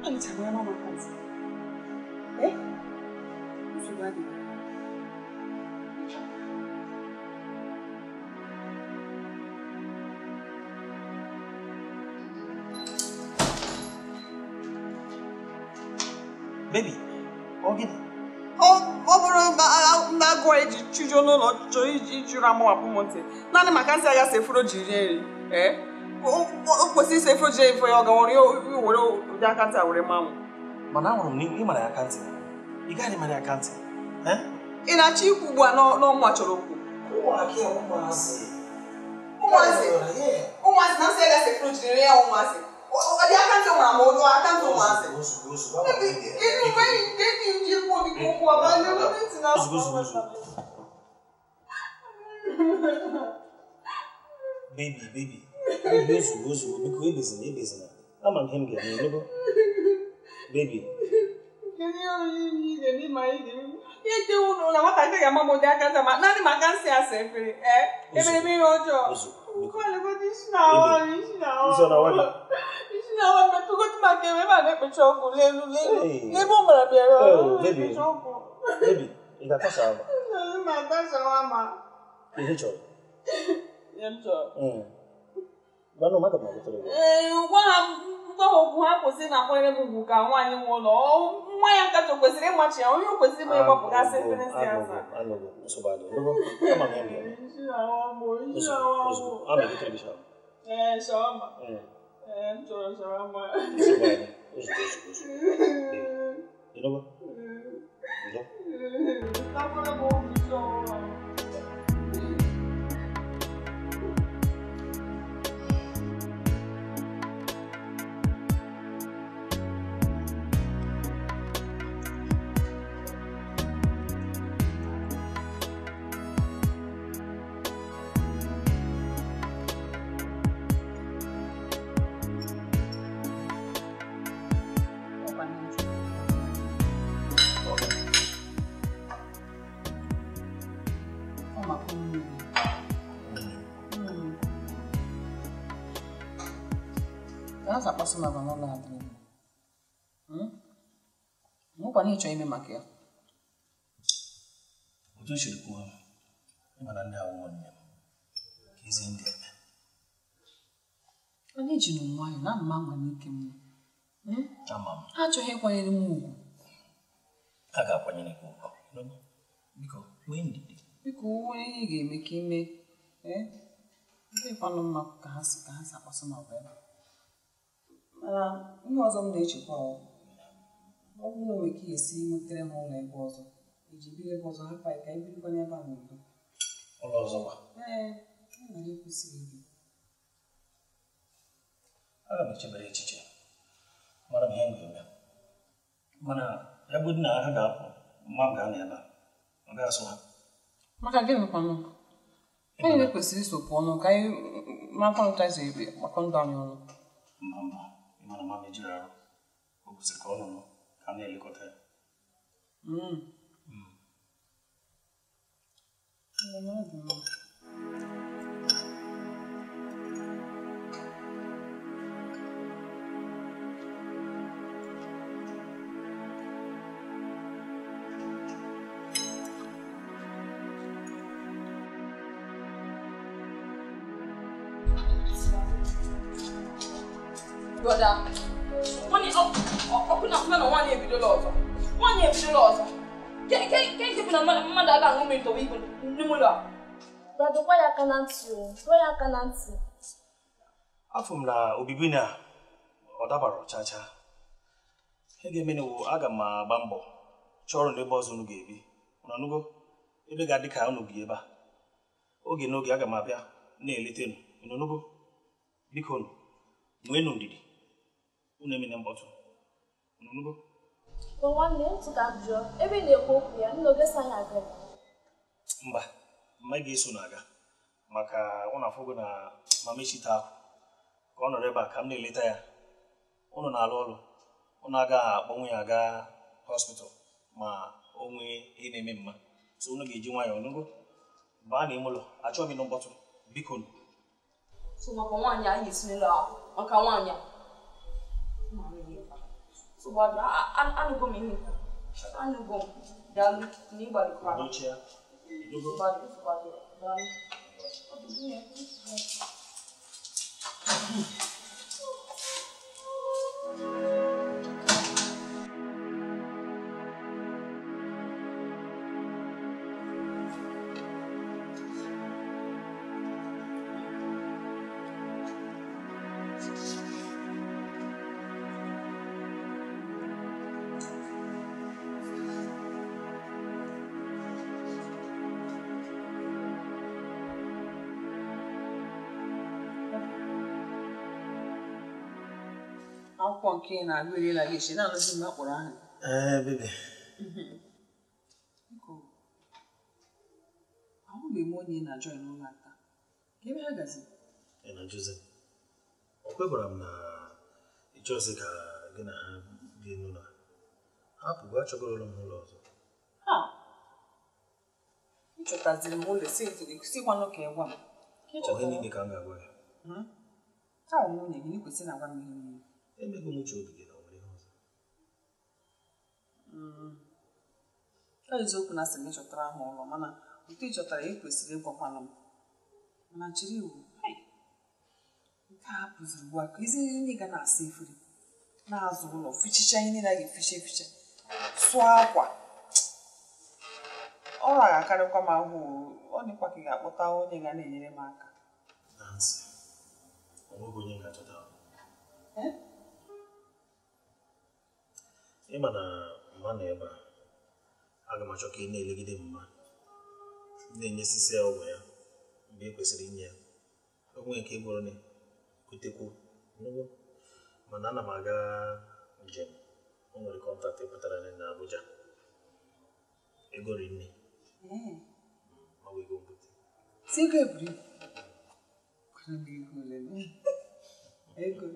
Anyị chara ya mama aka ntị. Eh? Nsogbu adịghị. Baby, ọ gịnị? Ọ bụrụ na agụụ eji chụjụo n'ụlọ chọrọ iji jụrụ amawapụ m ntị naanị maka nsị agha sefuro ji rie nri ee o kwesịrị ise efuro ji efo ya ọ gawara ya were ụdị aka ntị a were manwụ. Mana ahụrụ m na ị mara ya aka ntị. Ị gaghị mara ya aka ntị. Ị na-achọ ikwu ugbu a n'ọmụ a chọrọ okwu? Ụmụazị. Ụmụazị ụmụazị na nsị agha sefuro ji rie ya ụmụazị. Ọ dị aka ntị nwara ma ọ aka ntị ụmụazị. Baby, baby, baby, ozugbo ozugbo, biko ebezina ebezina. Ama m ihe m ga-eme, emego. Baby. Naanị maka nsị asa efere, emere m ihe ọjọọ. Baby, baby, ị ga-ata shawama? Ihe chọrọ? Gwanụ m, aga m agotere gị. Gwa ha okwu ha kwụsị na-akwanyere m ugwu ka nwaanyị nwe ụlọ. Nwa ya kacha kwesịrị ịmachi ya, onye o kwesịrị ime ịgbapụgasị efere nsị asa. Anụgo, nsogbu adịghị. Ama m ihe m ga-eme. Ozugbo, ama m egotere gị shawama. Ee, shawama. Ee, m chọrọ shawama. Nsogbu adịghị. Ozugbo, ozugbo, ozugbo. Ịnụgo? Ndo. Takwara m obi shawama. Nwekwana ịchọ ime maka ya. Otu o siri kwuo, ịma na ndị awụ nwanne m ka ezi ndị eme. Onye ji na nwayọ na ana m anwa n'ike m. Ama m. Ha achọghị ịkwanyere m ugwu. Ha ga-akwanyere gị ugwu. Biko, nwee ndidi. Biko, nwere ihe ị ga-eme ka ime. Ndị kwanụ mma ka ha si akpọsị m agwa ebe. Mana ihe ọzọ m na-echekwa ọ bụrụ na o nwere ka ị ga-esi nwetere ha ụlọ ebe ọzọ iji biri ebe ọzọ hapụ anyị ka anyị birikwa n'ebe a n'udo. Ụlọ ọzọ kwa? Ee, na ha ekwesịghị ibi. Aga m echebere echiche mara m ihe m ga-eme. Mana ya bụ na ha ga-apụ, mma m ga-anọ ebe a, ọ ga-asụ ha. Maka gịnị kwanụ? Anyị na-ekwesịrị iso pụọ ọnụ ka anyị marakwa otu anyị si gbakọ ndụ anyị ọnụ. Mba mba, ị mara mama ejiri arụ. O kwesịrị ka ọ nọrọ ka a na-elekọta ya. Brother, money up, open up, no one ebido ọzọ. Nwaanyị ebidola ọzọ. Ke bụ na mmadụ aga aṅụ mmiri tọwa igwe n'ime ụlọ a. Brother, gwa ya aka na ntị o. Gwa ya aka na ntị. Afọ m na obibi na ọ dabara chacha. Ihe ga-eme na aga m agba mbọ chọrọ n'ebe ọzọ unu ga-ebi. Unu anụgo? Ebe ga-adị ka unu bi ebe a. Oge n'oge aga m abịa na-eleta unu. Unu anụgo? Biko unu, nweenụ ndidi. Unu emena mkpọtụ. Unu anụgo? Nwanne m tụ ka m jụọ, ebe ị na-ekwu okwu ya, nna oge sa anyị aga. Mba, mma ga-eso na-aga maka ụnụ afọgo na mama echita ahụ ka ọ nọrọ ebe a ka m na-eleta ya. Ụnụ na-alụ ọrụ, ụnụ agaghị akpọnwụ ya aga hospital ma o nwee ihe na-eme mma. So ụnụ ga-eji nwayọọ nụgo baa n'ime ụlọ, achọghị m ịnụ mkpọtụ, biko nụ. So maka nwaanyị anyị esi n'ụlọ ahụ, maka nwaanyị a. So anụgo m ihe. Anụgo m. Daalụ na ịgbalịkwara. Dochie. Daalụ. Akwụkwọ nke ị na-agụ eriela gị isi na-anụzi mgbe a kpọrọ aha. Ee, bebe. Biko, ahụbeghị m onye ị na-ajọ n'ụlọ taa. Ka ebe ha gazi? Ị na-ajụzi? Ọ kwekwara m na ị chọzi ka gị na ha bi n'ụlọ. Hapụgo, achọgoro m ụlọ ọzọ. Ha! M chọtaziri m ụlọ sikwanụ ka ị gwa m. Ọ ihe niile ka m ga-agwa ya. Taa nwunye gị, ị kwesịrị na-agwa m ihe niile. Emego m uche obi gị na o nwere ihe ọzọ. Ọ eziokwu na asị m ịchọtara ha ụlọ, mana otu ị chọtara ị kwesịrị ịgwakwanụ m. Mana chere iwu, nke a hapụziri ugbu a ka ezi ndị ga na-asa efere, na-azụ ụlọ, fichicha ihe niile a ga-eficha eficha, sụọ akwa. Ọrụ a ga-akarịkwa m ahụ, ọ dịkwa ka ị ga-akpọta onye ga na-enyere m aka. Nancy, ọ nweghị onye ga-achọta ahụ. Ịma na mma nọ ebe a, aga m achọ ka ị na-elegide mma, na-enyesisi ya ọgwụ ya mgbe e kwesịrị inye ya. Ọgwụ nke gwụrụ na gotekwu nnukwu, mana ana m aga njem. O nwere kọntaktị pụtara na Abuja. Ego rinne. Ma ọ bụ ego mbute. Si ego eburu ibu? Kwara m ego ole na? Ego.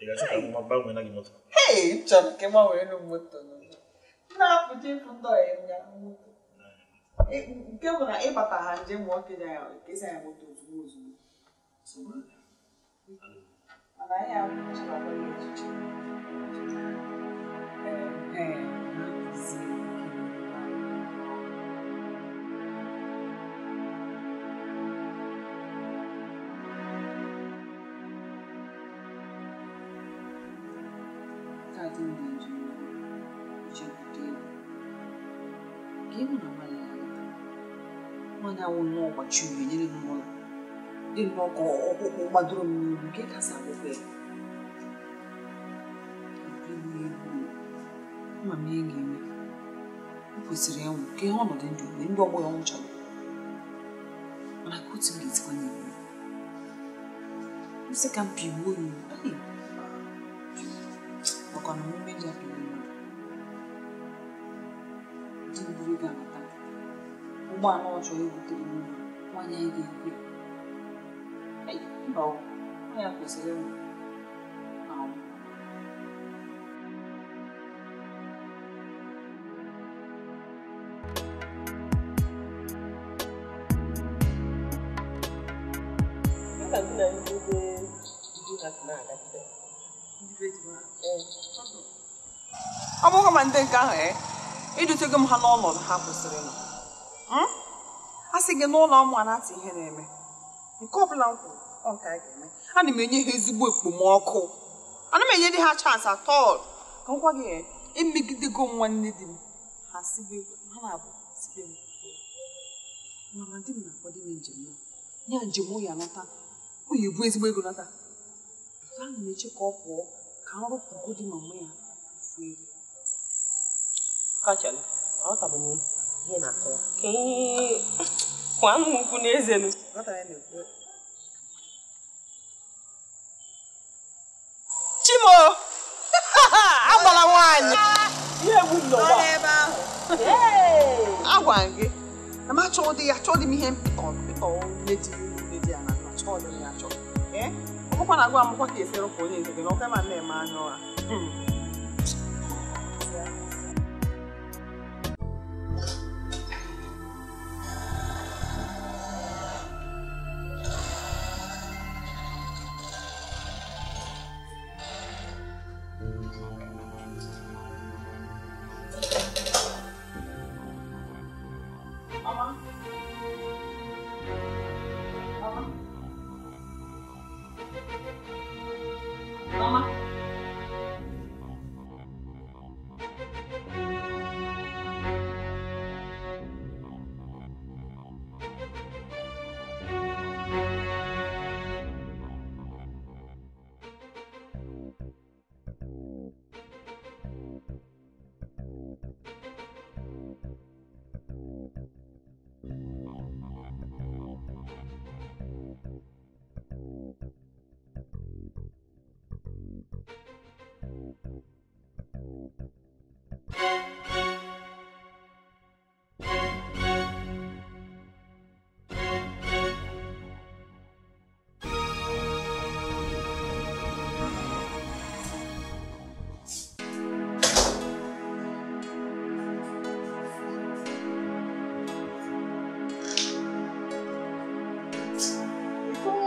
Ị ga-achọ ka m gbanwee na gị moto? Hey, m chọrọ ka ị gbanwee m moto. M na-apụta ịfụ ndị ọyị m ga moto. Nke bụ na ịbata ha njem nwoke ya ka esi anya moto ozugbo ozugbo. Mana anyị ahụ chọrọ agwa gị echiche. Ee, na-akụzi. Kaadị m na-eji iji bute ego. Ka ịhụ na nwaanyị ya lọta. Nwaanyị ahụ nnọọ gbachi uhie nyere m n'ụlọ. Dị nnọọ ka ọkpụkpụ gbadoro m n'ihu nke kasị akwụkwọ ya. Ama m ihe m ga-eme. M kwesịrị ịnwụ ka ihe ọnọdụ ndụ mgbe ndị ọgbọ ya nwụchara. Mana ka otu m ga-esikwa na-eme. M sị ka m pigbuo ya. Maka na omume ji apigbu mmadụ. Di m buru ga-abata. Ụgbọala ọ chọrọ ebutere m ụlọ, nwaanyị anyị ga-ekwe. Mba, nwaanyị a kwesịrị ịnwụ. Anwụ. Ọ bụghị ma ndị nke ahụ Edotego m ha n'ọnọdụ ha kwesịrị ịnọ. A sị gị n'ụlọ ụmụ a na-atị ihe na-eme. Nke ọ bụla m kwuru, ọ nke a ga-eme. Ana m enye ha ezigbo ekpomọkụ. Ana m enye dị ha chance at all. Ka m gwa gị, emegidego m nwanne di m. Ha sibe ha na-abụ sibe m. Mana di m na-akwado ime njem ya. Ya njem o ya nata. O ya ebu ezigbo ego nata. Ana m eche ka ọ pụọ ka m rụpụgodi mama ya ofu ego. Kachala, aghọtabeghị m ihe na-akọwa. Ka ihe kwa m ukwu n'eze nụ. Chimo! Agbala nwaanyị! Ihe egwu m n'ụwa. N'ebe ahụ. Agwa m gị na m achọghị ya, achọghị m ihe mpịtọ mpịtọ nne di nne di ya na achọghị m ya achọ. Ee? Ọ bụkwa na agwa amụkwa ka esi rụpụ onye nke gị na ọkwa ma na-eme anya ụra.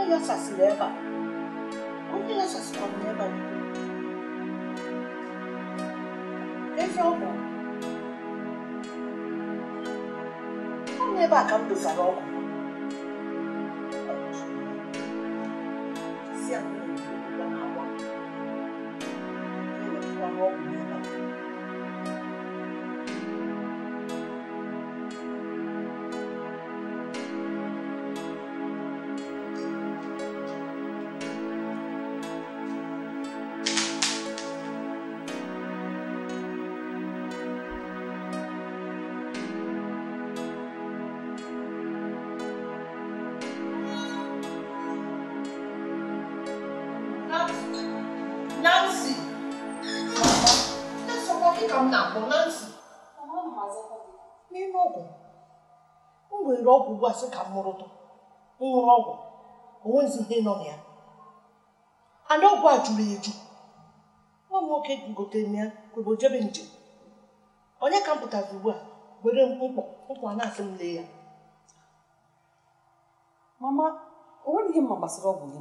Ghasasịrị ebe a. Onye ghasasịkwara n'ebe a biko. Ezi ọgwụ. Ọ n'ebe a ka m dosara ọgwụ. Si a na-agba. Ewepụkwara ọgwụ n'ebe a. Nancy! Nancy! N'ime ọgwụ, m were ọgwụ ugbu a sị ka m mụrụtụ. M ṅụrụ ọgwụ, o nweghịzi ihe nọ na ya. And ọgwụ a juru eju. Nwa m nwoke gotere m ya kwebe o jebe njem. Onye ka m pụtazi ugbu a were mkpọ mkpọ a na-asị m lee ya. Mama, o nweghị ihe mma gbasara ọgwụ gị.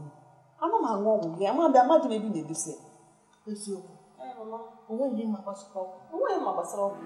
Ana m aṅụ ọgwụ gị, amaghị amadị m ebe ị na-edosa ya. Eziokwu. O nweghị ihe mma gbasara ọgwụ. O nweghị mma gbasara ọgwụ.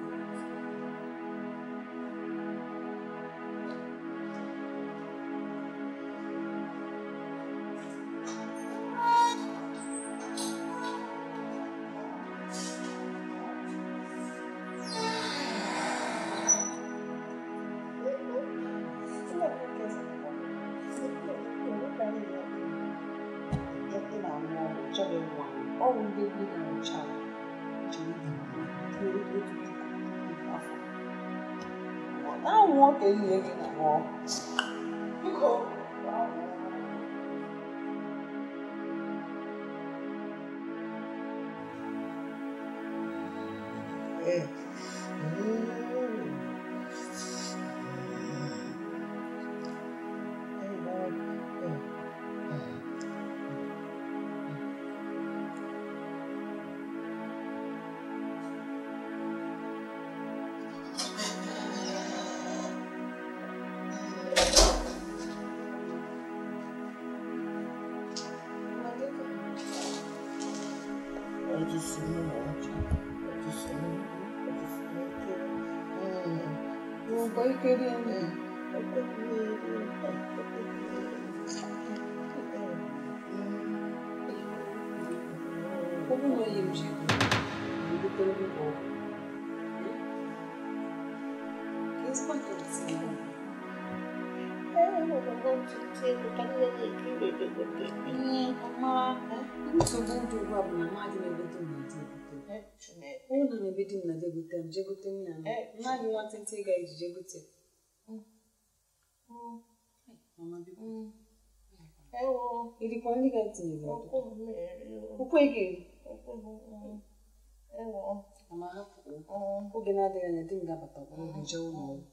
Ngwa ike rie nri. Ọ bụrụ na onye m ji ego, egotere m ọgwụ. Ka ezigbo aka tinye m. Mama, nsogbu dị ugbu a bụ na mmadụ na-egote m na di egote. Ọ na m ebe di m na di egote m, jee gote m ya. Naanị nwantịntị ị ga-eji jee gote. Mama biko. Irikwa nri ga-etinye gị ụkwụ ị ga-eri. Mama hapụ. Oge na-adịghị anya di m ga-abata kpọrọ gị jee ụlọ ọgwụ.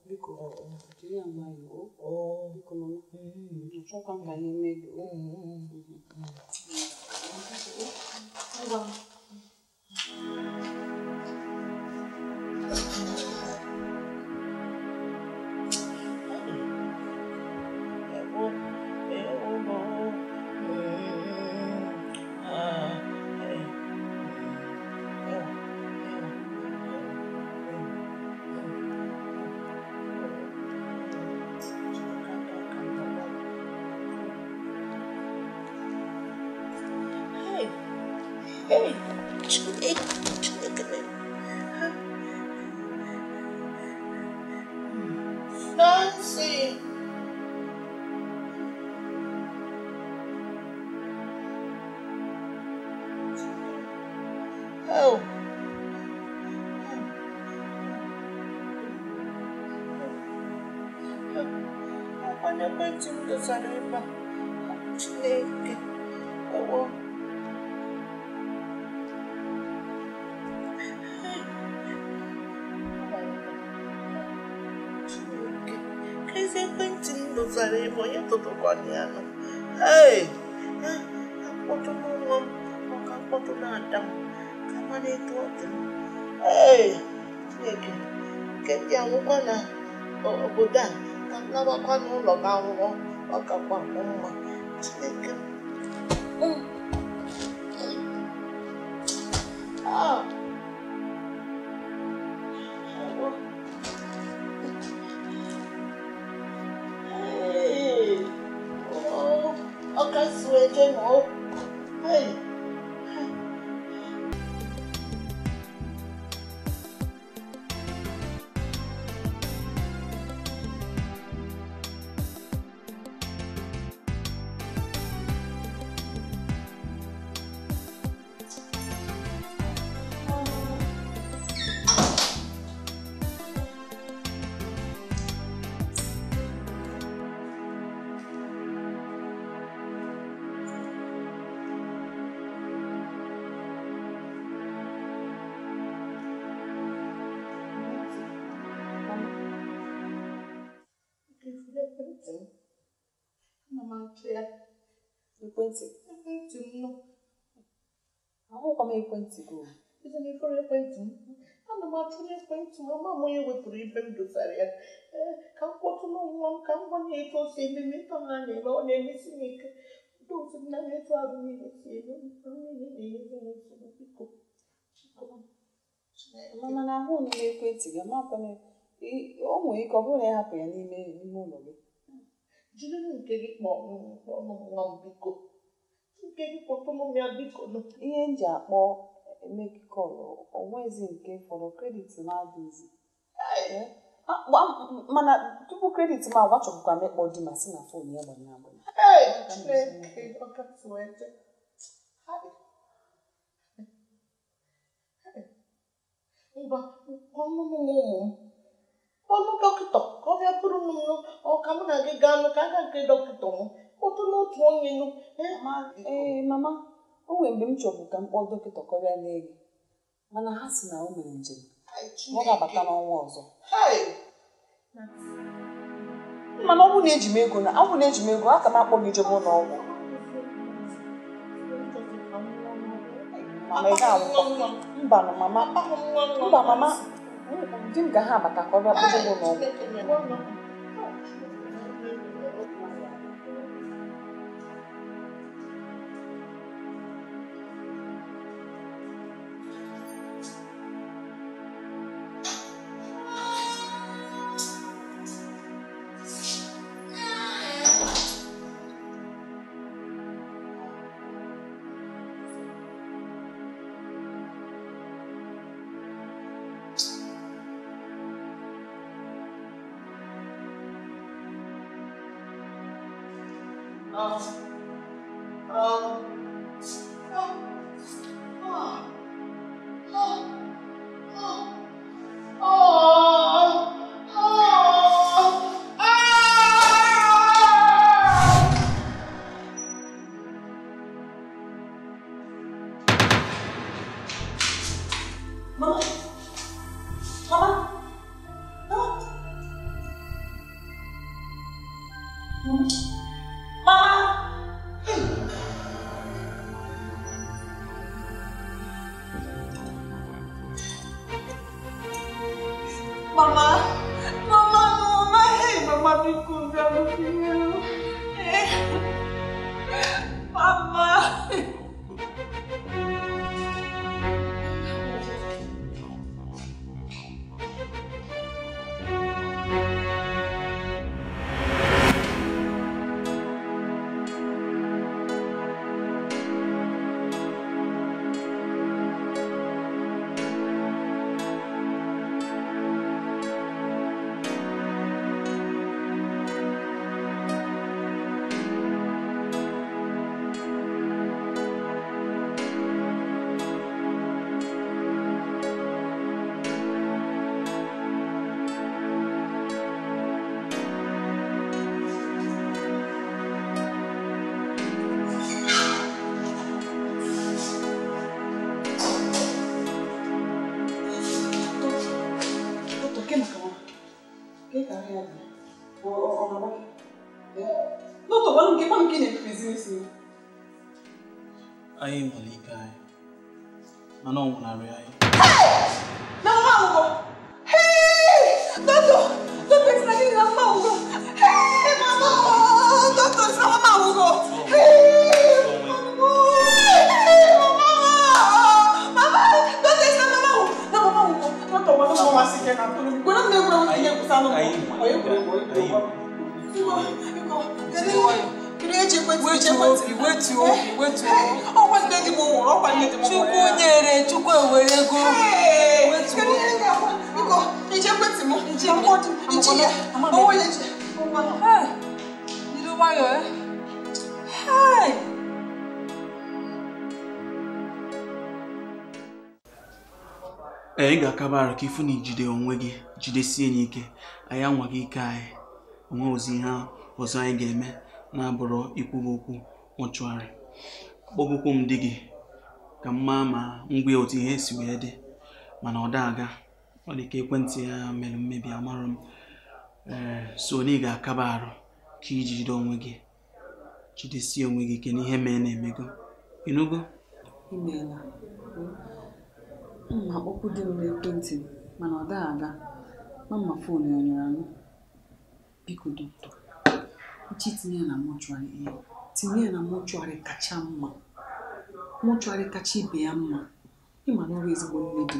Biko, jiri ya nwayọọ. Biko mama, achọkwa m ka ihe mee gị. Ngwa. Nancy. Oh. Onye ekwentị m dosara ebe a. Chineke. Ewo. Chineke. Ezi ekwentị m dosara ebe onye tụtụkwana ya nọ. Ee, akpọtụ n'ụlọ m, maka akpọtụ na-ada m. Ka mara etu ọ dị m. Ee, Chineke. Nke ndị anwụkwa na obodo a. Ka m lawakwa n'ụlọ m ahụhụ, ọ kakwa m mma. Chineke m. Ah. Hey. Oh, ọ ka si wee jee ma ọ. Hey. Ekwentị. Ekwentị m nọ. Ahụkwa m ekwentị gị. Ezi na ifuru ekwentị m. Ana m achụ n'ekwentị m, ama m onye wepụrụ ibe m dosara ya. Ee, ka m kpọtụ n'ụwa m, ka m gbanye etu o si eme m, etu ha na-eme, ọ na-emesi m ike. Ndị otu m na etu arụ niile si eme m, arụ niile na-enyezi m nsogbu, biko. Mama na ahụ n'ime ekwentị gị, amakwa m o nwere ike ọ bụrụ na ị hapụ ya n'ime ime ụlọ gị. Jiri nke gị kpọọ nwa m biko. Nke gị kpọtụrụ m ya biko nụ. Ihe m ji akpọ emeki kọlụ, o nwezi nke fọrọ kredit m adịghịzi. Mana tupu kredit m agwachọpụkwa m ịkpọ di ma sị na fon ya gbanye agbanye. Ee, Chineke, ọ kasị wee jee. Ngwa, ọnụ m ụmụ m. Ọnụ dọkịta ka ọ bịa bụrụ m ọ ka mụ na gị gaa nụ ka a gaa nke dọkịta m kpọtụ n'otu onye nụ. Ee, mama, o nwere mgbe m chọburu ka m kpọọ dọkịta ka ọ bịa lee gị, mana ha sị na o mere njem, ọ ga-abata n'ọnwa ọzọ. Mana ọ bụrụ na eji m ego na ọ bụrụ na eji m ego aka m akpọ gị jebe ụlọ ọgwụ. Mama, ị ga-anwụkwa. Mba nụ mama, mba mama, di m ga ha abata ka ọ bịa kpọje gị ụlọ ọgwụ. Mama! Mama! Mama! Mama! Mama! Mama, mama, hey, mama, because I'm here. Hey. Mama! Anyị nwere ike anyị mana ọ nwụnarị anyị. Na mama ụgwọ! Hey! Doctor! Doctor, it's not giving mama ụgwọ! Hey! Mama! Doctor, it's not mama ụgwọ! Hey! Mama! Hey! Mama! Mama! Doctor, it's not mama ụgwọ! Na mama ụgwọ! Doctor, mama mama sị ke na tụrụ. Gwara m na egwuregwu ihe kwụsa n'ụgwọ. Onye egwuregwu egwuregwu. Chukwu nyere, Chukwu ewere ego. Ee, ị ga-akaba arụ ka ịfụ na ijide onwe gị, jidesie ya ike. Anyị anwaghị ike anyị, onwe ozi ihe ọzọ anyị ga-eme na-abụrụ ikwuba okwu mọchụarị. Akpọgokwu m di gị ka m maa ma ngwa otu ihe si wee dị, mana ọ da aga. Ọ dị ka ekwentị ya mere mmebi, amarọ m. Ee, so na ị ga-akaba arụ ka iji jide onwe gị, jidesie onwe gị ike n'ihe mee na-emego. Ịnụgo? Imeela. Mma okwu dị m n'ekwentị m mana ọ daghị aga. Mama foonu ya nyụrụ anyụ. Biko dọkịta, nchi tinye ya na mọchụarị, tinye ya na mọchụarị kacha mma, mọchụarị kacha ibe ya mma. Ịma na ọrụ ezigbo nne di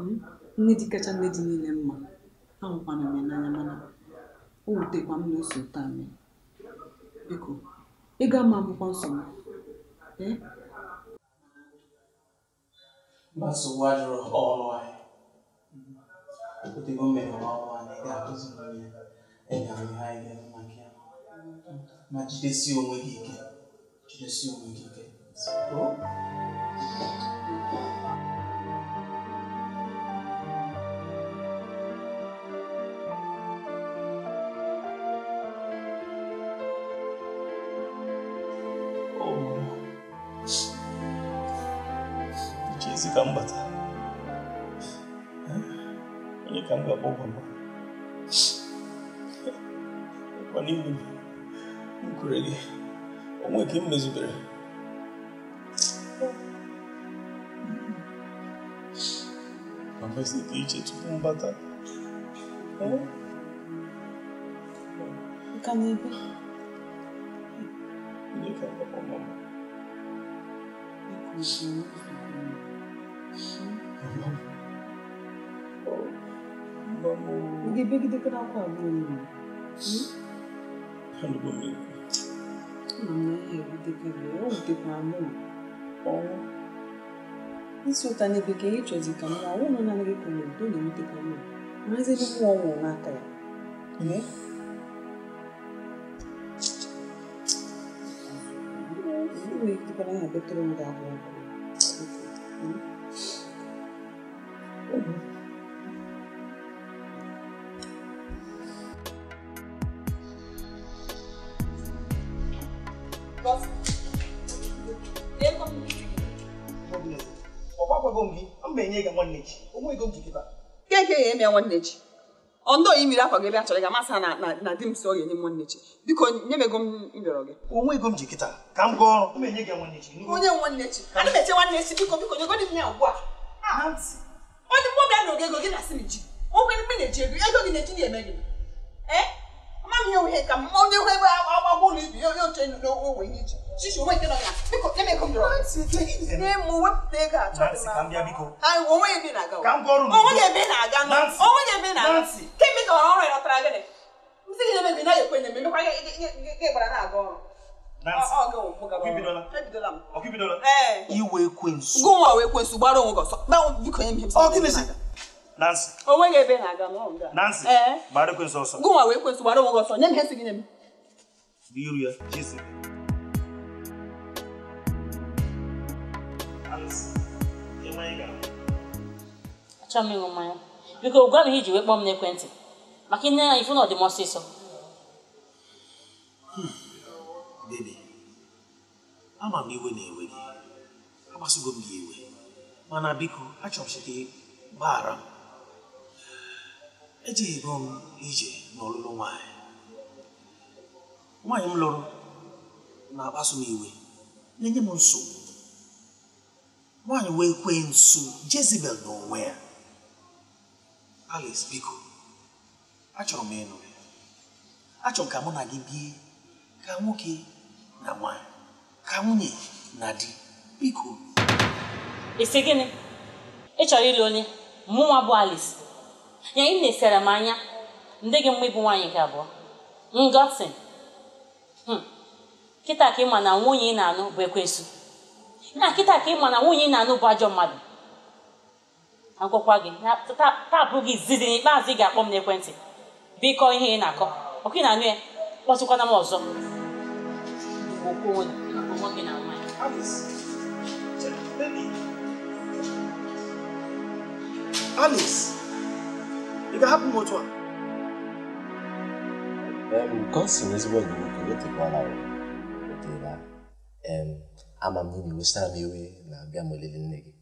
m, nne di kacha nne di niile mma. Ahụkwana m ya n'anya mana o wutekwa m na o si ụtọ mee. Biko, ego ama akwụkwọ nsọ m. Ee? Nsogbu adịrọ ọrụ anyị. Otego mere ọrụ anyị ga-akụzi n'onye ị ga-ahụ ihe anyị ga-eme maka ya. Ma jidesie onwe gị ike. Jidesie onwe gị ike. Chezi ka m bata. Onye ka m ga-akpọ mama? Ọkwa n'ihu m kwere gị, onwe ka m mezubere. Mama sị ka iche tupu m bata. Nka na-ebe. Onye ka m ga-akpọ mama? Ị ga-ebegidekwa akwa abụọ niile? Anụgo m egwu. Ama m na ihe ewutekarị ya, o wutekwara mụ. Ọnwụ. Isi ụta n'ebe ka ihe chọzi ka mma, ọnwụ nọ naanị gị ka ọ na-ewute, ọ na-ewutekarị m. Marazi ebe mmụọ nwụrụ n'aka ya. Dịkwana ya betere m ga-abụ ọkụ. Keke ya eme nwanne echi. Ọndọ yi mmiri akwa gị ebe a chọrọ gị amasị ha na di m si ọ ga-enye m nwanne echi. Biko nye m ego m rịọrọ gị. Onwe ego m ji kịta ka m gaa ọrụ. M enye gị nwanne echi. Onye nwanne echi. Ana m eche nwanne echi biko biko nyegodi m ya ugbu a. Onye mgbe ọbịa n'oge ego gị na-asị m ji. Onwe mgbe na-eji ego ego gị na-eji na-eme gị. Ee? Ama m ihe ohe ka m onye hụ ebe agbagbo ụlọ ibi ya oche n'onwe ihe iji. Shishi onwe nke nọ ya. Biko nye m ego m rịọrọ gị. Nye m wepụta ego achọ dị m. Onwe ebe na-aga. Onwe ebe na-aga. Onwe ebe na-aga. Kemgbe ka ọrụ ya nọtara gịnị? M sị gị na ebe naghị ekwe na-eme mekwa gị gbara na-aga ọrụ. Iwe ekwensu. Gụnwa wee ekwensu gbara onwe gị ọsọ. Biko nye m ihe m sị. Nancy. Onwe gị ebe na-aga. Nancy. Gbara ekwensu ọsọ. Gụnwa wee ekwensu gbara onwe gị ọsọ. Nye m ihe sị gị nye m. N'iru ya, Jesi. Nancy. Achọrọ m ịṅụ mmanya. Biko gwa m ihe iji wee kpọọ m n'ekwentị. Maka ị na-anya ifu na ọ dị m ọsịsọ. Baby, ama m iwe na-ewe gị. Agbasugo m gị iwe. Mana biko, achọrọ m gị gbaghara m. Ejighị m ije n'ọlụlụ nwaanyị. Nwaanyị m lụrụ na-akpasu m iwe, na-enye m nsogbu. Nwaanyị wee kwee nso Jezebel n'onwe ya. Alice, biko, achọrọ m ịnụ ya. Achọrọ m ka mụ na gị bie ka nwoke na nwaanyị, ka nwunye na di, biko. Ị sị gịnị? Ị chọrọ ịlụ onye? Mụnwa bụ Alice. Ya ị na-esere m anya ndị gị mma ịbụ nwaanyị nke abụọ. Ngozi. Kịta ka ịma na nwunye ị na-anụ bụ ekwensu. Na kịta ka ịma na nwunye ị na-anụ bụ ajọ mmadụ. Agwakwa gị taa bụ gị izizi n'ikpeazụ ị ga-akpọ m n'ekwentị. Biko ihe ị na-akọ. Ọkụ ị na-anụ ya, kpọtụkwana m ọzọ. Nwoke na nwaanyị. Alice, baby. Alice, ị ga-ahapụ m otu a? Gosi ezigbo enyi nwoke wetekwala otela. Ama m na ị na-ewesara m iwe na-abịa m elele nne gị.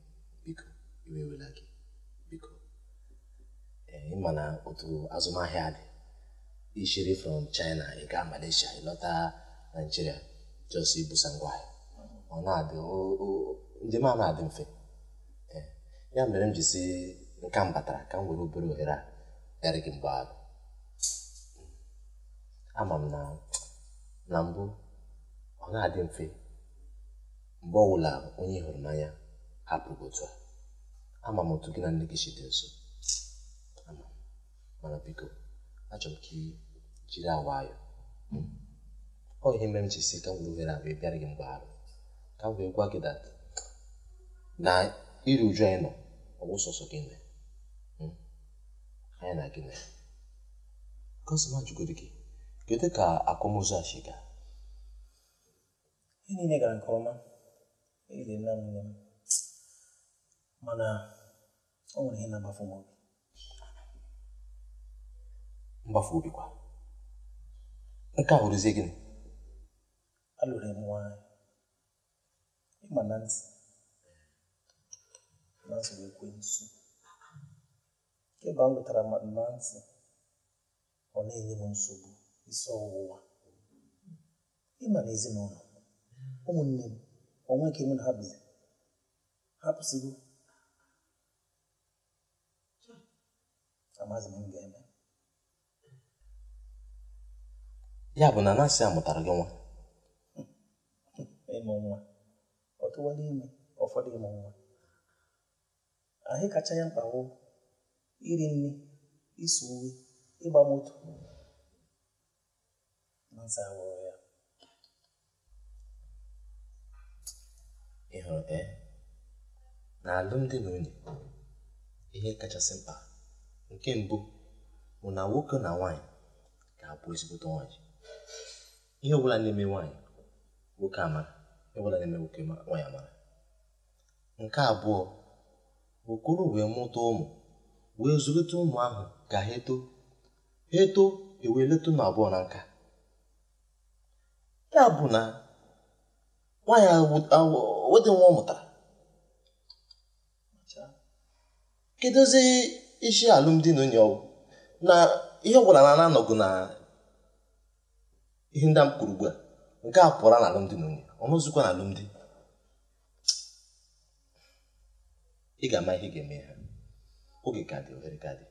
Biko, iwe ewela gị. Biko. Ịma na otu azụmahịa dị. Ishiri from China, ị gaa Malaysia, ị lọta Nigeria, just ibusa ngwaahịa. Ọ na-adị njem a na-adị mfe. Ya mere m ji si nke m batara ka m were obere ohere a bịara gị mgbaghara. Ama m na mbụ ọ na-adị mfe mgbe ọbụla onye hụrụ n'anya hapụrụ gị otu a. Ama m otu gị na nne gị si dị nso. Ama m, mana biko achọrọ m ka ị jiri nwayọọ. Ọ ihe mere m ji si ka m were ohere a wee bịara gị mgbaghara, ka m wee gwa gị that na iru uju anyị nọ ọ bụ sọsọ gị nwe. Anyị na gị nọ. Gosi m ajụgoro gị, kedu ka akwamozu a si gaa? Ihe niile gara nke ọma. Elele m nne m. Mana o nwere ihe na-agbafu m obi. Mgbafu obi kwa? Nke a hụrụzie gịnị? Alụrụ m nwaanyị. Ịma Nancy. Nancy wee kwensu. Kemgbe m lụtara Nancy, ọ na-enye m nsogbu isi ọwụwa. Ịma na ezinụlọ, ụmụnne m, onwe nke mụ na ha bizi, ha pụsịgo. Amaghịzi m ga-eme. Ya bụ na Nancy a mụtara gị nwa? Ịmụ nwa. Ọ tụwala ime, ụfọdụ ịmụ nwa. Ahụ kacha ya mkpa wụ iri nri, iso uwe, ịgba moto. Nancy awụrụ ya. Ị hụrụ na alụmdi na nwunye, ihe kachasị mkpa nke mbụ bụ na nwoke na nwaanyị ga-abụ ezigbote nwaanyị. Ihe ọbụla na-eme nwaanyị, nwoke amara, Ịbụla na-eme nwoke nwaanyị amara. Nke abụọ bụ ka unu wee mụta ụmụ wee zụlite ụmụ ahụ ka ha eto ha eto ewee leta ụnụ abụọ na nka. Ya bụ na nwaanyị wedị nwa ọ mụtara. Kedụzi isi alụmdi na nwunye ọwụ na ihe ọbụla na anọgụ na ihe ndị a m kwuru ugbu a nke a pụọla na alụmdi na nwunye ọ nọzikwa na alụmdi. Ị ga-ama ihe ị ga-eme ha. Oge ka dị, ohere ka dị.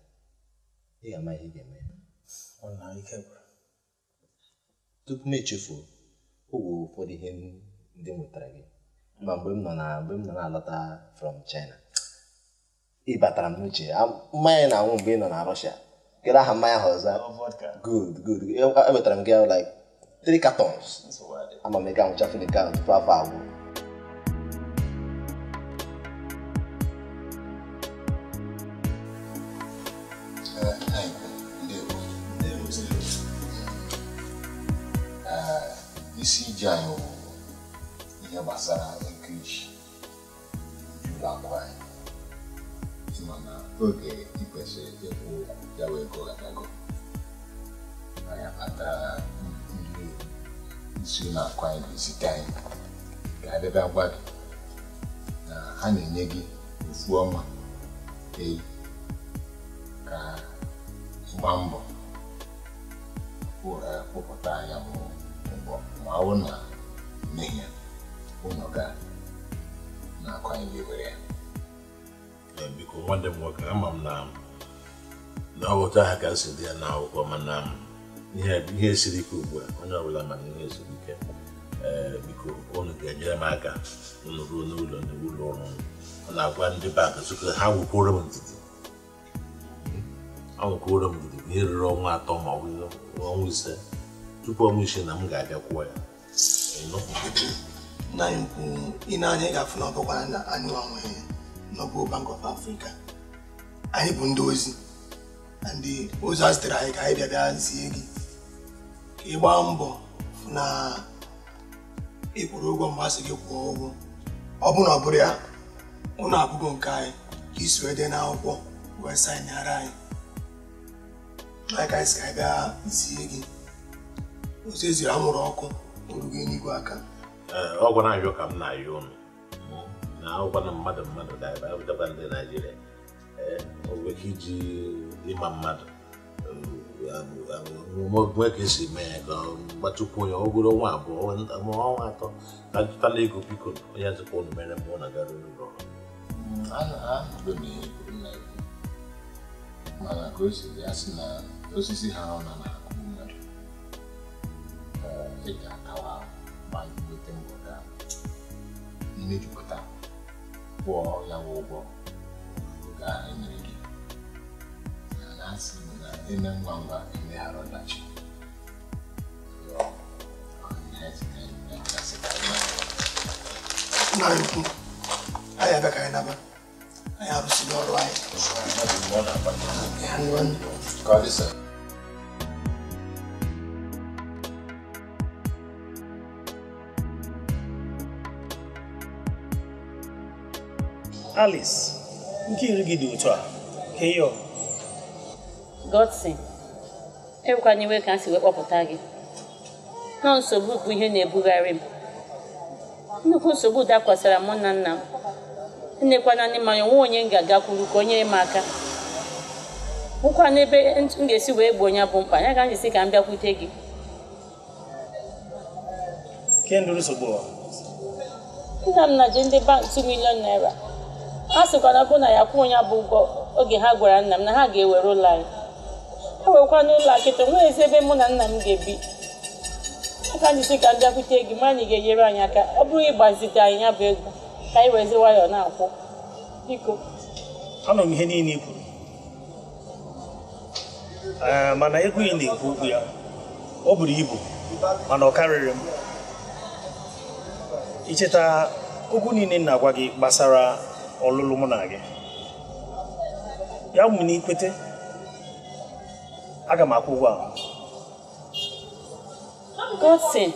Ị ga-ama ihe ị ga-eme ha. Tupu m echefuo, o nwere ụfọdụ ihe ndị m nwetara gị ma mgbe m nọ na-alọta from China. Ị batara m n'uche mmanya na-anwụ mgbe ị nọ na Russia. Kedu aha mmanya ahụ ọzọ? Good, good. Enwetara m gị like 3 cartons. Ama m ị ga-anwụchafu nke ahụ tupu afọ agwụ. Isi ije anyị bụ ihe gbasara ego iji ụlọ akụ anyị. Mana oge ị kwesịrị ịkwụ ya wee ego agago. Anyị akpatara ndị isi ụlọ akụ anyị ga-ezite anyị ka abịa gwa gị na ha na-enye gị ofu ọnwa eyi ka ịgba mbọ kwụpụta ya bụ ụgwọ ma ọ bụ na mmehie ụlọ ga na akụ anyị ga-ewere ya. Biko nwanne m nwoke, ama m na ọ bụ otu ahụ ka si dị ya n'akwụkwọ, mana ihe siri ike ugbu a, onye ọbụla mana ihe siri ike. Biko unu ga-enyere m aka unu ruo n'ụlọ n'ụlọ ọrụ ọ na-agwa ndị bank sị ha nwụkwuoro m ndidi. Ha nwụkwuoro m ndidi ihe ruru ọnwa 3 ma ọ bụ ọnwa 5 tupu ọnwa 6 na m ga-abịa kwụọ ya. Nna anyị ukwu, ị na-anya ị ga-afụ na ọ bụkwa na anyị nwe Noble Bank of Africa. Anyị bụ ndị ozi, ndị ozi a zitere anyị ka anyị bịa bịa zie gị ka ị gbaa mbọ fụ na ị kwụrụ ụgwọ mgbe a sị gị kwụọ ụgwọ. Ọ bụ na ọ bụrụ ya, ụnụ abụgo nke anyị ka isi wee dee n'akwụkwọ wee saịnara anyị. Anyị ka anyị si ka anyị bịa zie gị ozi eziri anwụrụ ọkụ orugo eluigwe aka. Ọ gwara anyị ka m na-ayọ ụnụ na akwụkwọ na mmadụ daba ndị Naijiria o nwere ike iji ịma mmadụ nwee ka esi mee ya ka gbatukwu onye ogoro ọnwa 2 ma ọnwa 3 ka jụtala ego. Biko onye nzukọ unu mere mgbe ọ na-agara ụlọ ọrụ. Mana ka o si dị, a sị na osisi ha ọ na-akụ mmadụ ị ga-akawa ma nweta mbọ ka imejupụta kwụọ ya ụgwọ oge ahụ enyere gị. Na asị na eme ngwa ngwa emeghara ọdachi. Nna anyị ukwu, anyị abịa ka anyị naba. Anyị arụsịrị ọrụ anyị. Ka ọ dị sir. Alice, nke iri gị dị otu a, ka ihe ọ? Godson, ewekwana iwe ka m si wee kpọpụta gị. Nọ nsogbu bụ ihe na-ebugharị m. Nnukwu nsogbu dakwasara mụ na nna m. Nnekwana ndị mmanya onwe onye m ga-agakwuru ka o nyere m aka. Hụkwa n'ebe m ga-esi wee gboo ya bụ mkpa, ya ka m ji sị ka m bịakwute gị. Ke ndụrụ nsogbu ọ? Nna m na-ji ndị bank 2 million naira. Ha sịkwa na ọ bụ na ya kwụọ ya bụ ụgwọ oge ha gwara nna m na ha ga-ewere ụlọ anyị. E wekwa n'ụlọ akịta nwee ezi ebe mụ na nna m ga-ebi. Aka m ji sị ka m bịakwute gị mara na ị ga-enyere anyị aka. Ọ bụrụ ịgbazite anyị ya bụ ego ka anyị wezi nwayọọ na-akwụ. Biko. Anọ m ihe niile i kwuru. Mana ego ị na-ekwu okwu ya, ọ buru ibu mana ọ karịrị m. Icheta okwu niile m na-agwa gị gbasara ọlụlụ mụ na gị. Ya bụ na ikwete, aga m akwụ ụgwọ ahụ. Godson,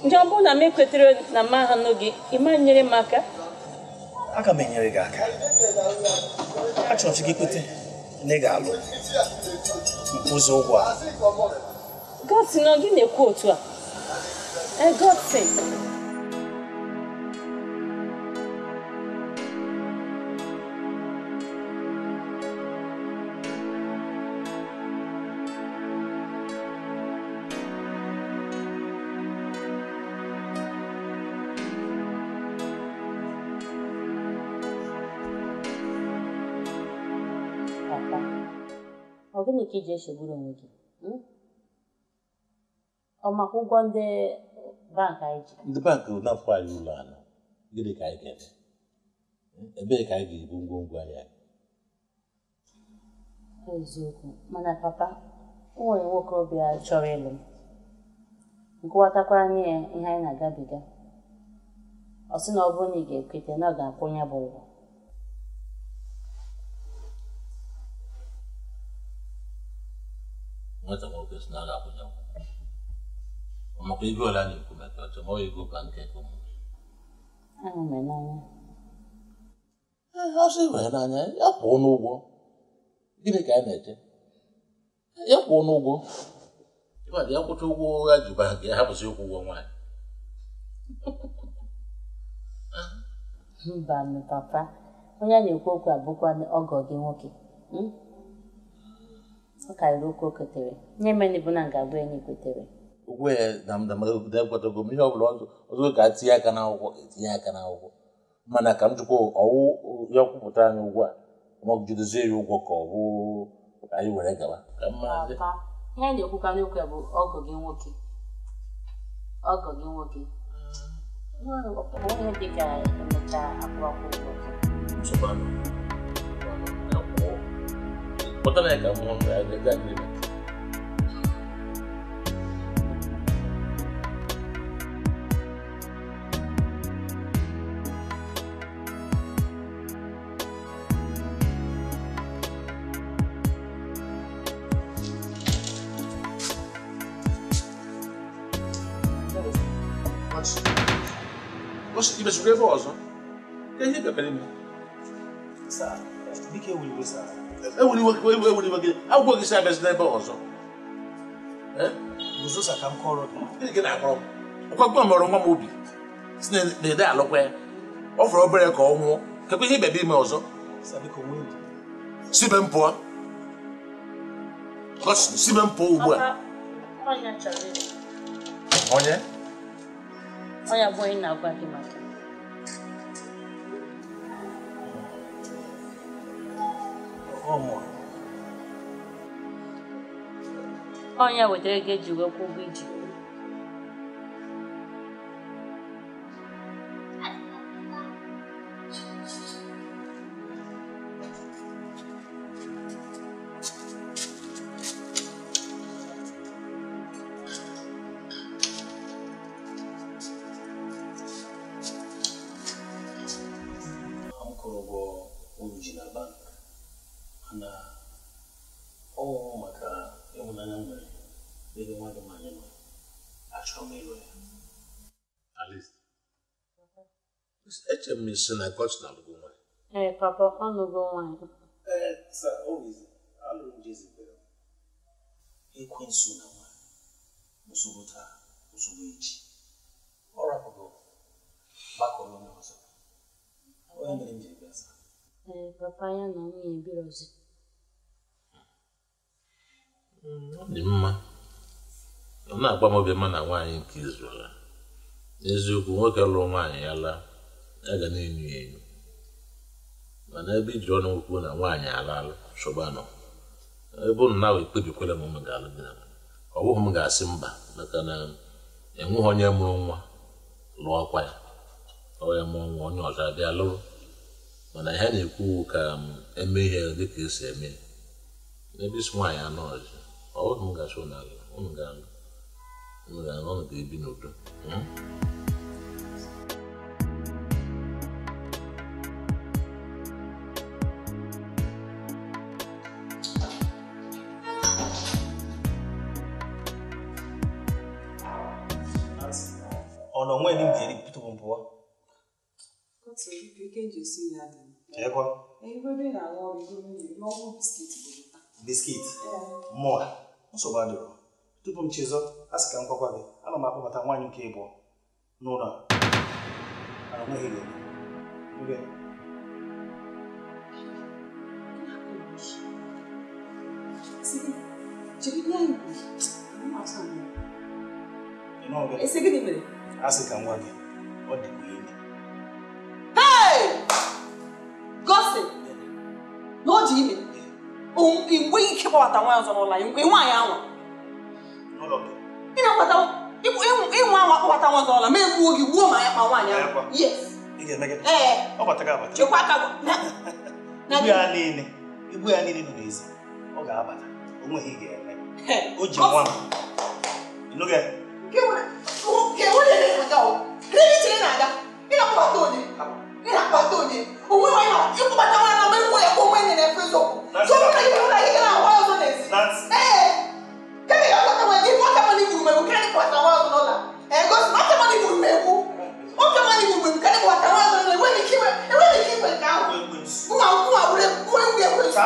Nje ọ bụrụ na m ekwetere na m ahanụ gị, ị ma nyere m aka? Aga m enyere gị aka. Achọrọ m gị kwete na ị ga-alụ ụzọ ụgwọ a. Godson, ọ gị na-ekwu otu a? Ee, Godson. Ọ gịnị ka iji echegburu onwe gị? Ọ maka ụgwọ ndị bankị anyị ji? Ndị bankị na-akwụ anyị ụlọ ala. Gịnị ka anyị ga-eme? Ebee ka anyị ga-ebu ngwongwo anyị? Eziokwu, mana papa, o nwere nwokorobịa chọrọ ịlụ m. Nkọwatakwara nye ya ihe anyị na-agabiga. Ọ sị na ọ bụrụ na ị ga-ekwete na ọ ga-akwụ ya bụ ụgwọ. Nwata nwoke si na a ga-akwụnye ụgwọ. Ọ makwa ego ole a na-ekwu maka ọchọ ma ọ ego pankek ụmụ. Ahụ mere n'anya. Ọ sị wee n'anya, ya kwụọ n'ụgwọ. Gịnị ka anyị na-eche? Ya kwụọ n'ụgwọ. Ya kwụcha ụgwọ ya ji bankị, ya hapụsị ịkwụ ụgwọ nwaanyị. Mba nụ papa, onye a na-ekwu okwu abụkwa ọgọ gị nwoke. Ọ karịrị okwu o kwetere. Nye mere bụ na nga-abụ enyi kwetere. Okwu ya na m ihe ọ bụla ọzọ ka etinye aka n'akwụkwọ etinye aka n'akwụkwọ. Mana ka m jụkwa ọwụ ya kwupụtara anyị ụgwọ a ma ọ jidezie ya ụgwọ ka ọ bụ ka anyị were gawa. Papa, ihe a na-ekwukwa n'okwu ya bụ ọgọ gị nwoke. Ọgọ gị nwoke. Onye dị ka emechaa akwụ akwụ ụgwọ gị. Nsogbu anụ. Kpọta na ya ka m hụ ya ga agreement. Ibesukwa ebe ọzọ. Ka ihe bịakwara ime. Biko eweliwe sa. Eweliwe gị. Agwọ gị si abịazi n'ebe ọzọ. Guzo sa ka m kọrọ gị. Gịnị ka na-akọrọ m? Ọkwa gwa mọrọ nwa m obi. Si na ede alụkwa ya. Ọ fọrọ obere ka ọ nwụọ. Kekwa ihe bịaba ime ọzọ. Sa biko nwee ndidi. Si be m pụọ. Si be m pụọ ugbu a. Onye? Onye bụ onye na-agwa gị maka. Onye wetara ego eji wee kwụ ụgwọ iji. M kwụrụ ụgwọ uru ji na bank mana ọ maka ịhụnanya m nwere n'ebe nwa gị nwaanyị nọ, achọrọ m ịlụ ya. Alice, eche m isi na Godson alụgo nwaanyị. Ee, papa, ọ lụgo nwaanyị. Ee, sir, always alụrụ m Jezebel. Ekwensu na nwaanyị, nsogbu taa, nsogbu echi. Ọ rapụgo gbakọrọ onye ọzọ. Onye mere m jiri bịa sa. Ee, papa ya na nwunye ebirozi. Ọ dị mma. Ọ na-agba m obi mma na nwaanyị nke Izrel. N'eziokwu, nwoke lụrụ nwaanyị ya laa, ya ga na-enyo ya enyo. Mana ebe iji ọnụ kwuo na nwaanyị alaala, nsogbu anọ. Ebe ụnụ na-awa ekpebikwala m ga-alụ di na nwunye. Ọ bụghị m ga-asị mba maka na enweghị onye mụrụ nwa lụọkwa ya. Ọ ya mụọ nwa onye ọzọ abịa lụrụ. Mana ihe na-ekwu ka eme ihe dịka esi eme. N'ebe isi nwaanyị anọ ọzọ, ọ bụghị m ga-asị ụnụ alụ, ụnụ ga-alụ. Ụnụ ga-alụ, ụnụ ga-ebi n'udo. Ọ na onwe ndị m ga-eri tupu m pụọ. Ekwa. Biskit. Mụa. Nsogbu adịrọ. Tupu m chezọ, a sị ka m gwakwa gị, ana m akpọbata nwaanyị nke ịbụọ n'ụlọ a. Ana onweghị ga-eme. Oge. A sị ka m gwa gị, ọ dịkwa ime. Hey! Gosi! Na ọ dị ime. I nweghị ike ịkpọbata nwaanyị ọzọ n'ụlọ anyị, nwaanyị anwa. Ị na-akpata ịnwa anwa akpọbata nwa ọzọ n'ụlọ, ma egbuo gị gbuo ma ya kpa nwaanyị ahụ. Yes. Ị ga-eme gịnị? Ee. Ọ bataghị abata. Chekwa aka gị. Ibu ya niile nọ n'ezi. Ọ ga-abata. O nweghị ị ga-eme. O ji nwa m. Ị nụghị? Nke onye na-aga o. Kedu ebe i chere na-aga? Ị na-akpọbata onye? Ị na-akpọbata onye? O nweghị onye ịkpọbata nwaanyị na egbuo ya ka onwe ya na-efe eziokwu. So ọ bụrụ na ị hụrụ na ị gara ahụ ọzọ n'ezi. Ee. Kama ya ọkpọta nwaanyị, ịbụ ọka mmadụ igburu m egbu karịa ịkpọbata nwa ọzọ n'ụlọ. Ee, gosi na ọka mmadụ igburu m egbu. Ọka mmadụ igburu m egbu karịa ịkpọbata nwa ọzọ n'ụlọ. Enweghị ike ime nke ahụ. Mụ awụrụ ewu ekwensu.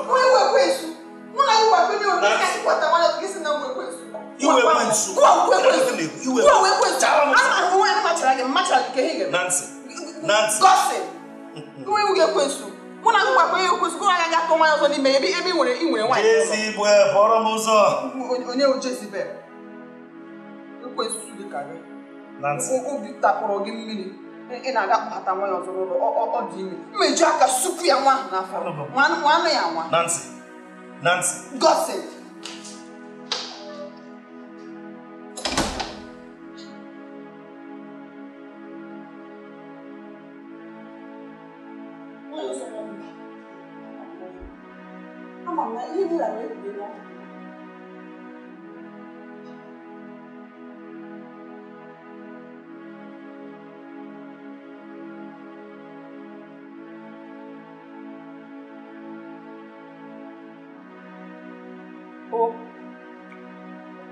Mụ ewu ekwensu. Mụ na gị gwakwa onye obi ka ịkpọta nwa ọzọ gị sị na mụ ekwensu. Iwe ekwensu. Mụ awụ ekwensu. Mụ awụ ekwensu. Ama ahụ nwaanyị machara gị nke ihe ga-eme. Nancy. Nancy. Gosi. Mụ ewu gị ekwensu. Mụ na gị gwakwa onye ekwensu gị agaghị akọ nwaanyị ọzọ n'ime ebe ị nwere nwaanyị. Jezibel, fọrọ m ụzọ. Onye wụ Jezibel? Ekwensu dị ka gị. Nancy. Obi takpọrọ gị mmiri. Ị na-aga kpata nwaanyị ọzọ n'ụlọ ọ dị ime. Mmeju aka supu ya nwa ahụ n'afọ. Nwanụ ya nwa. Nancy. Nancy. Gosi.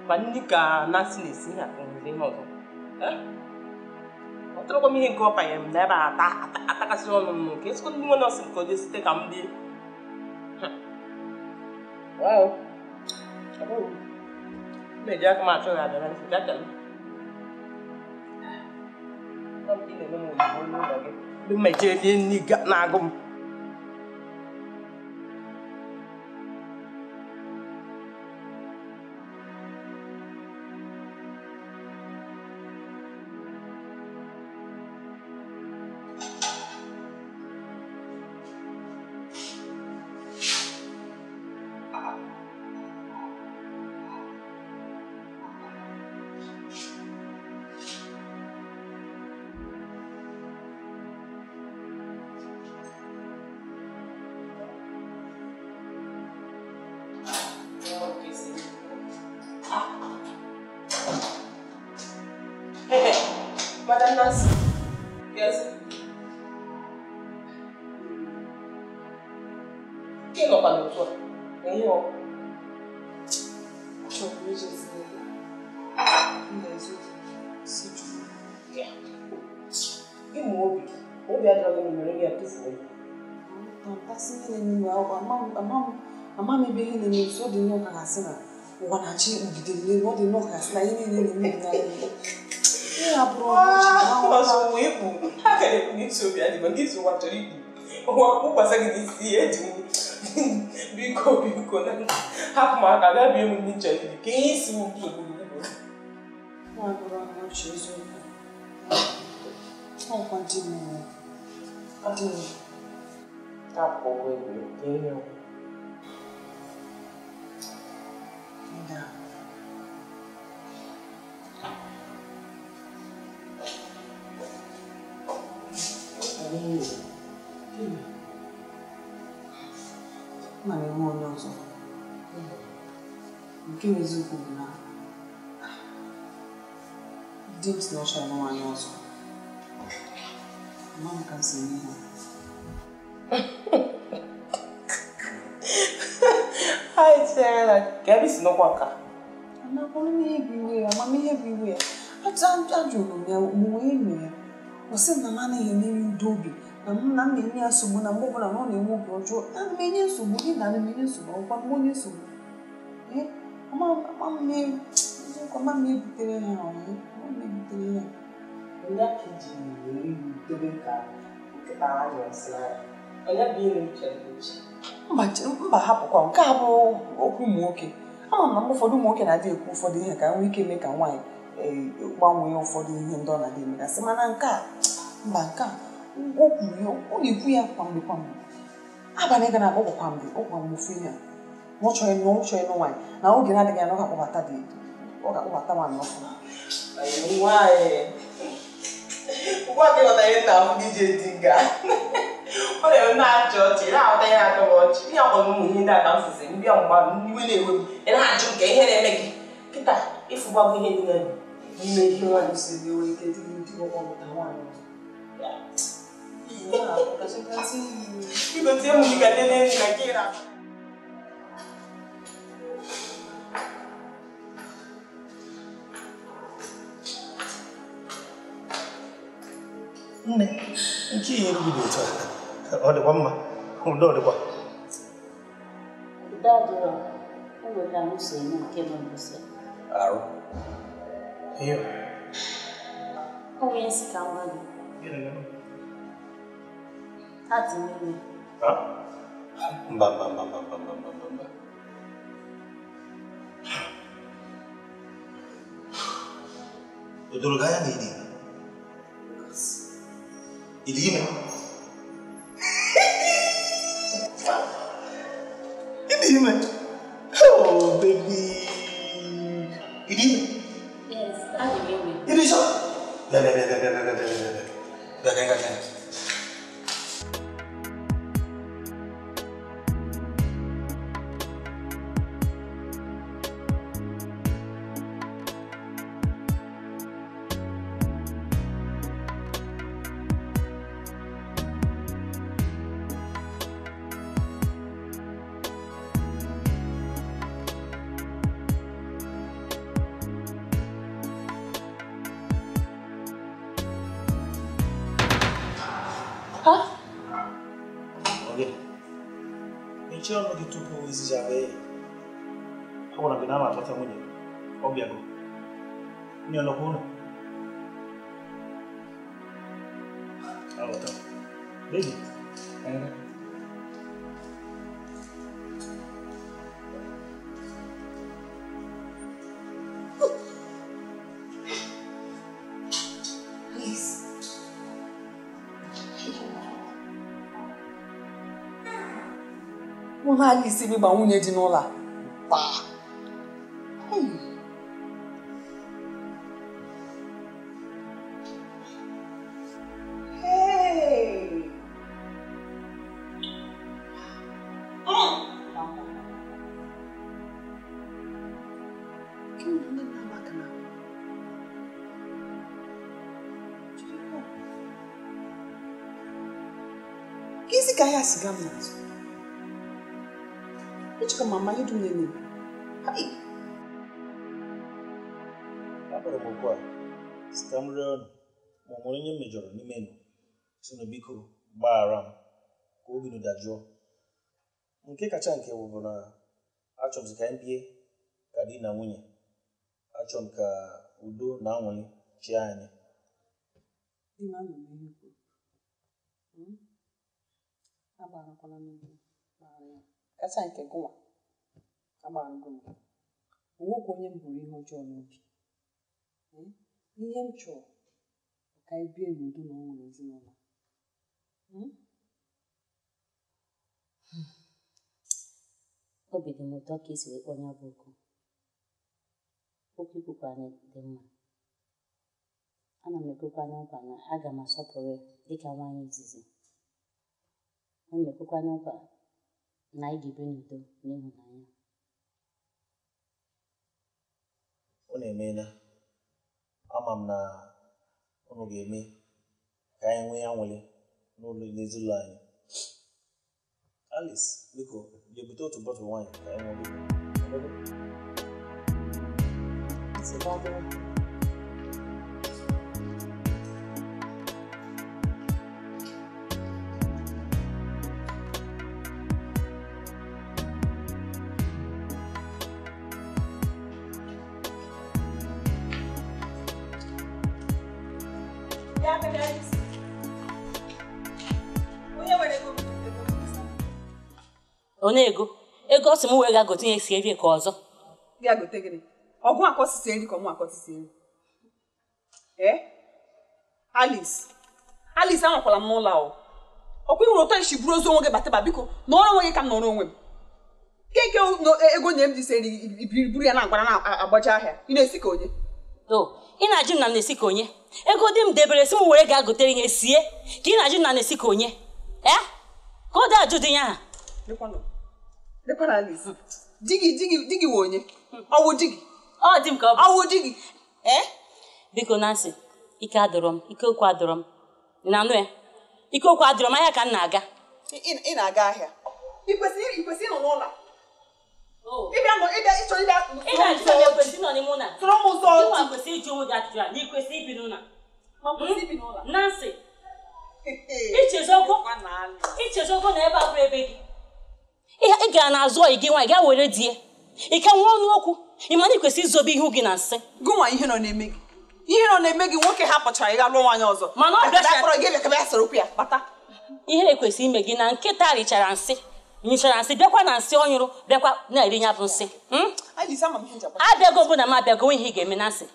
Ma ndị ka Nancy na-esi ihe akụnụzi ihe ọzọ. Ọ tụrụkwa m ihe nke ọ banyere m n'ebe a atakasị ọnụ m nke ezigbo ndị nwe nọọsụ nke oje site ka m lie. Na-eji aka m achọ ya abịa na nsị aka m. Ị na-eme m ozugbo n'ụlọ gị. Ndị mmeje rie nri na-agụ m. Madam Nancy. Yes. Ị nọkwa n'otu a? Ihe ọ? Achọrọ m ijezi m si jụrụ. Ịmụ obi, obi adịrọ gị mere ya tụfuo ya. Ntasị ihe na-eme ama m ebe ihe na-eme ọ dị nnọọ ka gasị na ụwa na-achị mgide n'elu, ọ dị nnọọ ka gasị na ihe niile na-eme n'anya. Ihe a bụrụ ọzọ ụwa ikpu, ha gara ekwu n'isi obi adị ma ndị ụwa chọrọ ikpu. Ụwa kpụkwasị gị n'isi ya eji m biko biko na hapụ m aka gaa bie m ndị nchọrọ ibi ka ihe isi m nsogbu gị. Nwa bụrụ ọchị eziokwu. Ọkwa di m di m. Akwụkwọ egwu ka ihe ọ. Ana m enwe onye ọzọ. Nke bụ eziokwu bụ na di m si na ọ chọrọ nwaanyị ọzọ. Ama m ka m si eme ihe. Ai, Sarah, ka ebe si n'ụkwa ka? Amamihe bụ iwe ya, amamihe bụ iwe ya. Ajụrụ m ya omume ime ya. Ọ sị na m anaghị enye ya udo obi, na m na m na-enye ya nsogbu na mgbe ọbụla na ọ na-enwe obi ọjọọ. Ana m enye nsogbu gị na ana m enye nsogbu ọkwa m onye nsogbu. Ee, ama m eziokwu ama m ebutere ya ọhụ, ama m ebutere ya. Ndị aka ji were iwu dobe ka nkịta anyụrụ nsị n'anya. Onye bụ ihe m chere echi. Mba hapụkwa nke a bụ okwu ụmụ nwoke. Ama m na mgbe ụfọdụ ụmụ nwoke na-adị ekwu ụfọdụ ihe ka nwee ike mee ka nwaanyị gbanwee ụfọdụ ihe ndị ọ na-adị emegasị, mana nke a mba nke a o kwuru ya, ọ na-ekwu ya kwa mgbe kwa mgbe. Abalị gara aga ọ gwakwa mgbe ọ gwara m ofu ihe a na ọ chọrọ ịnụ nwaanyị na oge na-adịghị anya ọ ga-akpọbata dị ọ ga-akpọbata nwaanyị ọfụma. Nwaanyị ugbu a ka ịghọta ihe nna ahụ gị ji edi nga ọ na-eme na-achị ọchị na-aghọta ihe na-atọ m ọchị ihe ọkpọrọ ụmụ ihe ndị a ka m fụzi ndị ọmụma iwe na-ewe m ị na-ajụ nke ihe na-eme gị kịta ịfụgbago ihe niile n'ime ihe nwaanyị si ewe ike dị ndị ọkpọpụta nwaanyị ọzọ. Biko tie m gị ka nne n'elu na nke ị na Nne, nke ihe erughị dị otu a, ọ dịkwa mma, udo ọ dịkwa. Udo adịrọ, o nwere ka m si eme nke bụ mbụsị. Arụ. Ihe. O nwere nsị ka nwa gị. Ha dị m ime. Mba mba mba mba mba mba mba mba. O doro gị anya na ịdị ime? Ịdị ime? Ịdị ime? Oh, baby. Ịdị ime? Yes, adị m ime. Ịdị sure? Bịa bịa bịa bịa bịa bịa bịa bịa. Bịa ka anyị gaa. Mechie ọnụ gị tupu izizi abịa ya. Ọ gwara gị na ama akpọta nwunye gị. Ọ bịago. Nwunye ọ nọkwa ụlọ? Aghọta. Baby. Please. Mụ na Alice bụ ịgba nwunye dị n'ụlọ a. Baa. Hey. Gịnị na ndị na-agba aka n'ahụ? Ka isi ka ya siga m n'azụ. Echekwa mama ihe dum na-eme. Hai. Akpọrọ m okwu a sị ka m rịọ ọnụ ma ọ nwere onye m mejọrọ n'ime nụ sị na biko gbaghara m ka obi nụ dajụọ. Nke kacha nke bụ na achọrọ m ka anyị bie ka di na nwunye. Achọrọ m ka udo na aṅụrị chịa anyị. Di m anọ m ihe kwuru. Agbagharakwala m gị, gbaghara ya. Kacha nke gụnwa, agbagharago m gị. O nwekwa onye m buru ihe ọjọọ n'obi. Ihe m chọrọ bụ ka anyị bie n'udo na ọṅụ n'ezinụlọ. Obi dị m ụtọ ka isi wee kpọọ ya bụ oku. Okwu ikwukwara dị mma. Ana m ekwekwana nkwa na aga m asọpụrụ ya dịka nwaanyị izizi. Ana m ekwekwana nkwa na anyị ga-ebi n'udo na ịhụnanya. Unu emeela. Ama m na unu ga-eme ka anyị nwee aṅụrị n'ụlọ n'ezinụlọ anyị. Alice, biko, jee bute otu bọtụlụ nwaanyị ka anyị ṅụọ biko. Nsogbu adịrọ. Onye ego ego ọ sị m wee ga gote ihe si eri ka ọzọ. Gị gote gịnị? Ọgụ akọsisi eri ka ọmụ akọsisi eri. Ee? Alice. Alice anwakwala m n'ụlọ ahụ. Ọkwa ịhụrụ ụtọ isi buru ozu onwe gị bataba biko nọrọ onwe gị ka m nọrọ onwe m. Keke ego nye m ji si eri buru ya na-agwara na-agbaja ahịa. Ị na-esi ka onye? O, ị na-ajụ m na m na-esi ka onye? Ego di m debere si m were ga gotere ihe sie ka ị na-ajụ m na na-esi ka onye? Ee? Ka ọ dị ajụ dị ya aha. Lekwana Alice. Di gị wụ onye? Ọwụ di gị? Ọ di m ka ọ bụ. Ọwụ di gị? Ee? Biko Nancy, ike adọrọ m, ike okwu adọrọ m. Ị na-anụ ya? Ike okwu adọrọ m, ahịa ka m na-aga. Ị na-aga ahịa? Ị kwesịrị ịnọ n'ụlọ a? Ịbịa ịchọrọ ịbịa. Ị na-ajụ m ekwesị ịnọ n'ime ụlọ a? Soro m ụzọ ọtụ. Ị kwesịrị ịjụ onwe gị ajụjụ a na ị kwesịrị ibi n'ụlọ a? Ma kwesị ibi n'ụlọ a? Nancy, ichezogo na ebe a bụrụ ebe gị. Ị gara n'azụ ọyị gị nwaanyị gaa were di ya. Ị ka nwee ọnụ okwu. Ị ma na ị kwesịrị izobe ihu gị na nsị. Gụnwa ihe nọ na-eme gị. Ihe nọ na-eme gị nwoke hapụchara ịga lụọ nwaanyị ọzọ. Mana ọ bịara gị bịa ka soro okwu ya bata. Ihe ekwesịrị ime gị na nkịta richara nsị, nyụchara nsị, bịakwa na nsị ọ nyụrụ, bịakwa na-eri ya bụ nsị. Abịago mbụ na m abịago ihe ị ga-eme na nsị.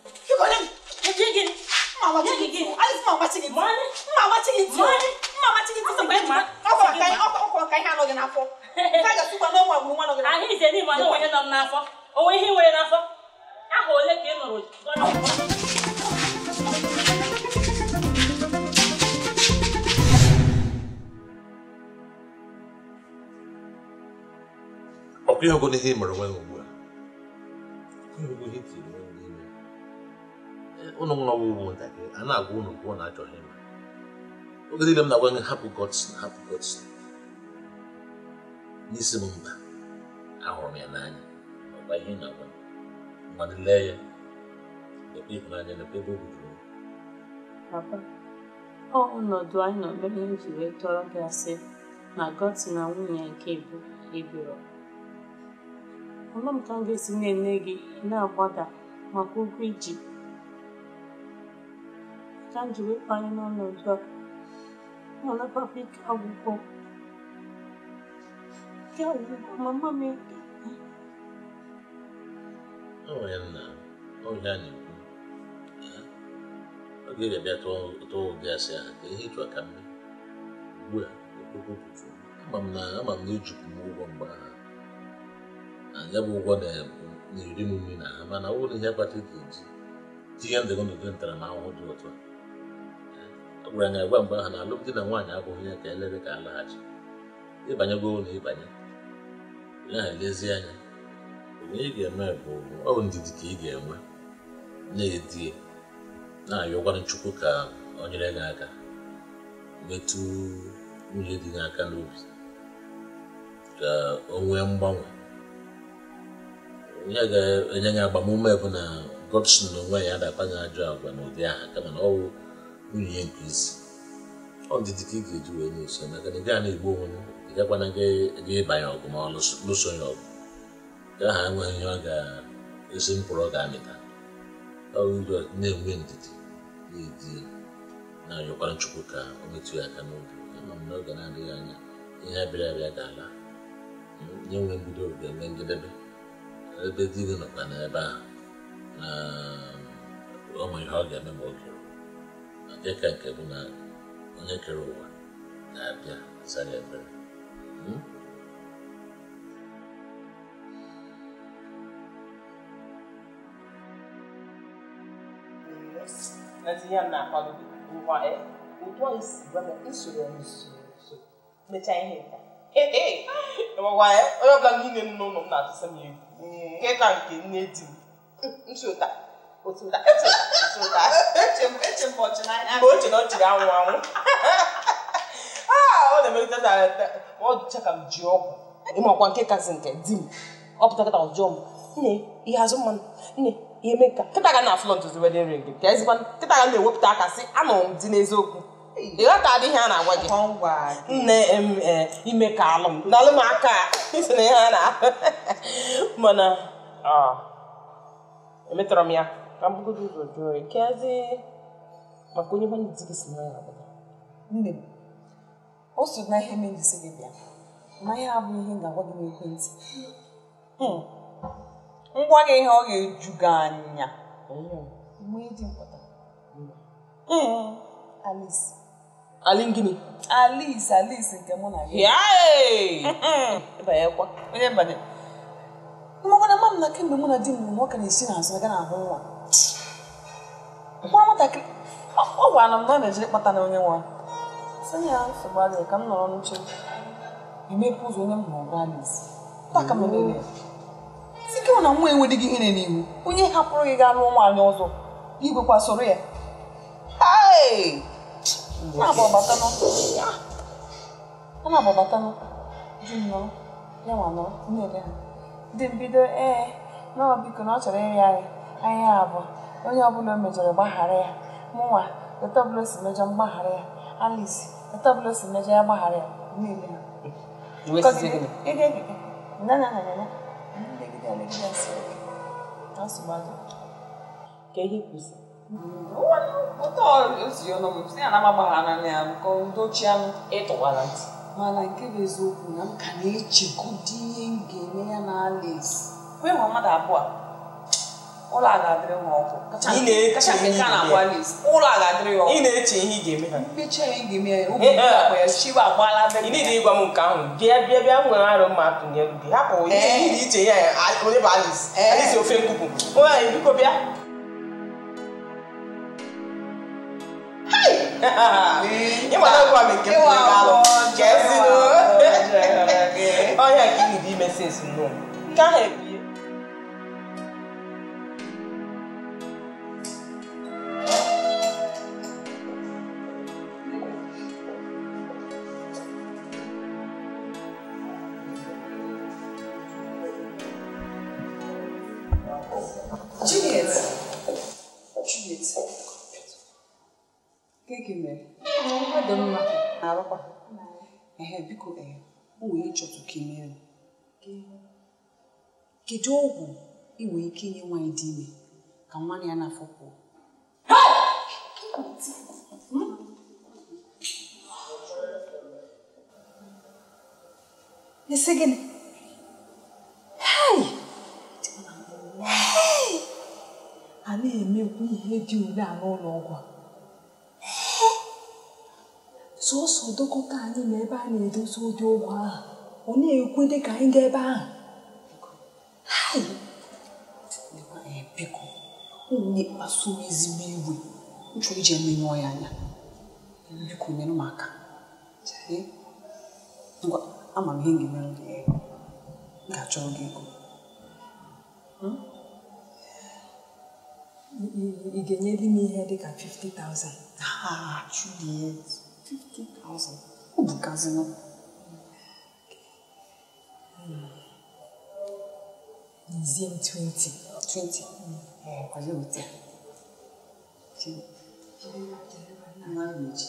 Ahụ ize n'ime ọnụ onye nọ m n'afọ. O nwere ihe nwere n'afọ? Aha ole ka ị nụrụ? Ọkwa ihe ogo n'ihe mere onwe ugbu a. Ihe ogo ihe tiri onwe n'ime. Ụnụ nwụrụ ọgwụ ugbu ntakịrị, a na-agwa ụnụ kwuo na achọghị ịma. Oge niile m na-agwa gị hapụ Godson, hapụ Godson. N'isi m mba, ahụrụ m ya n'anya. Ọkwa ihe na-agwa m. Mmadụ lee ya, lekwa ịhụnanya, lekwa ebe o bidoro. Papa, ọ ọnọdụ anyị nọ mere m ji wee tọrọ gị asị na Godson na nwunye nke bụ ebiro. Ọnụ m ka m ga-esi na-ene gị na-agbada maka ụgwọ iji. Ka m ji wee kpanye n'ọnọdụ a, mana papa ike agwụgwọ. Ike agwụgwọ mama m eke. Ọ ya nna, ọ ya na-ekwu. Ọ ga-abịa tụọ ụdị asị ahụ ka ihe ịchụ aka mme. Ugbu a, okpokpo pụtụ. Ama m na ejikwu m ụgwọ mgbe ahụ. Ya bụ ụgwọ na-eri m nri na ha mana ọ bụrụ ihe kpatara ga-eji tinye ndụ gị n'ụdị ntaramahụhụ dị otu a. A gwara anyị agwa mgbe ahụ na alụmdi na nwaanyị abụghị ya ka elere ka alaghachi. Ịbanyego na ịbanye onye ahụ elezie anya. Onye ị ga-eme bụ ọ bụ ndidi ka ị ga-enwe na-edie na-ayọkwara Chukwu ka o nyere gị aka metụ nwunye dị gị aka n'obi ka o nwee mgbanwe. Onye ga-enye gị agbamume bụ na Godson na onwe ya adakwa gị ajọ agwa n'ụdị aha kama na ọ bụ nwunye ya nke isi. Ọ ndidi ka ị ga-eji wee na-eso maka na ị gaghị na-egbu onwe gị, ị gakwana gị ịbanye ọgụ ma ọ lụso ya ọgụ. Nke ahụ enweghị ihe ọ ga-esi mkpụrụ ọ ga-amịta. Ọ bụ na-enwe ndidi na-edi na-ayọkwara Chukwu ka o metụ ya aka n'obi. Ama m n'oge na-adịghị anya ihe bịara abịa ga-ala. Nye nwe mbido ga-enwe njedebe. Ebe di gị nọkwa n'ebe ahụ na ọ ma ihe ọ ga-eme ma oge ruo. Nke ka nke bụ na onye kere ụwa ga-abịa zara ebere. Ihe m na-akwadobe ngwa otu anyị si gwa m usoro n'usoro mechaa ihe nka. Onye ọbụla niile nọ n'ụlọ m na-atụsa m egwu nke ka nke nne di m nsota otu mgbe oche na ọ chịrị anwụ anwụ ọ na-emelite ma ọ dịcha ka m ji ọgwụ ịmakwa nke kasị nke di m ọ pụta kịta ọjọọ m nne ihe azụ mmanụ nne ihe mee nka kịta ga na aflọntụzi wedin ring ka ezigbo kịta ga na-ewepụta aka sị anụrụ m di n'eziokwu ịghọta adị ihe a na-agwa gị nne ime ka alụ m n'alụ m aka isi na ihe a na mana emetọrọ m ya ka m bugodo ụzọ jụọ ya kezi Maka onye nwanne di gị si na ya abụta. Nne m, o so na ihe mere si gị bịa. Ma ihe abụghị ihe m ga-agwa gị n'ekwentị. Ngwa gị ihe ọ ga-eju gị anya. Nwee dị mkpata. Alice. Ali gịnị? Alice, Alice nke mụ na gị. Ịbanyekwa. Onye banye. Mmakwana mma m na kemgbe mụ na di m na ọ ka na-esi n'azụ aga na-ahụ nwa. Nwa nwatakịrị ọ gwara m na ọ na-ejiri kpata na onye nwa. Sị ya nsogbu adịghị ka m nọrọ n'uche. Emepe ụzọ onye m hụrụ bụ Alice. Taa ka m lere ya. Sị gị na nwa enwedịghị ihe n'ihu. Onye hapụrụ gị gaa lụọ nwaanyị ọzọ. Igwekwa soro ya. Hey! Na-agbabatanụ. Di m nọrọ, ya nwa nọrọ, na-ele ha. Di m bido ee, na biko na ọ chọrọ ịrịọ anyị, anyị abụọ. Onye ọbụla o mejọrọ gbaghara ya. Mụnwa, etu ọbụla o si mejọ m gbaghara ya. Alice, etu ọbụla o si mejọ ya gbaghara ya. Na-ele ha. Ka ihe kwụsị. Ịtụwara ntị. Mana nke bụ eziokwu na m ka na-echegodi ihe m ga-eme ya na Alice. Kwe nwa mmadụ abụọ ụlọ a ga-adịrị ha ọkụ. Kacha nke ka na-agwa Alice, ụlọ a ga-adịrị ya ọkụ. Ị na-eche ihe ị ga-eme ha. Mmechi ya ị ga-eme ya, obi akpa ya, chiwa agbaala be. Ị niile ịgwa m nke ahụ, bịa bịa bịa nwere arụ mma atụnyere gị. Hapụ ihe ị na-eche ya onye bụ Alice. Alice ofe nkupu. Onye biko bịa. Ịma na gwa m nke m ga-alụ. Ka ezi ọhịa nke ị dị ime sensi nnọọ. Nke ahụ ebie. Juliet. Juliet. Keke mere? Ọ dị mma. Arụkwa. Ehe, biko o nwere ịchọtụ ka imere. Kedu ọgwụ ị nwere ike inye nwaanyị dị ime ka nwa ya n'afọ pụọ? Isi gịnị? Hey! Hey! A na-emekwa ihe dị ule a n'ụlọ ọgwụ a. Sọsọ dọkịta anyị na ebe a na-edozi ụdị ọgwụ ahụ, ọ na-ekwe dị ka anyị gaa ebe ahụ. Hai! Biko, onye kpasu m ezigbo iwe, m chọrọ iji emenyụọ ya anya. Biko, nyere m aka. Ngwa, ama m ihe m ga-emere gị. M ga-achọrọ gị ego. Ị ga-enyere m ihe dị ka 50,000? Ah, Juliet. 50,000. Ọ bụ gazino. Nyezie m 20. 20? Ee, kwazie weta ya. Nwa echi.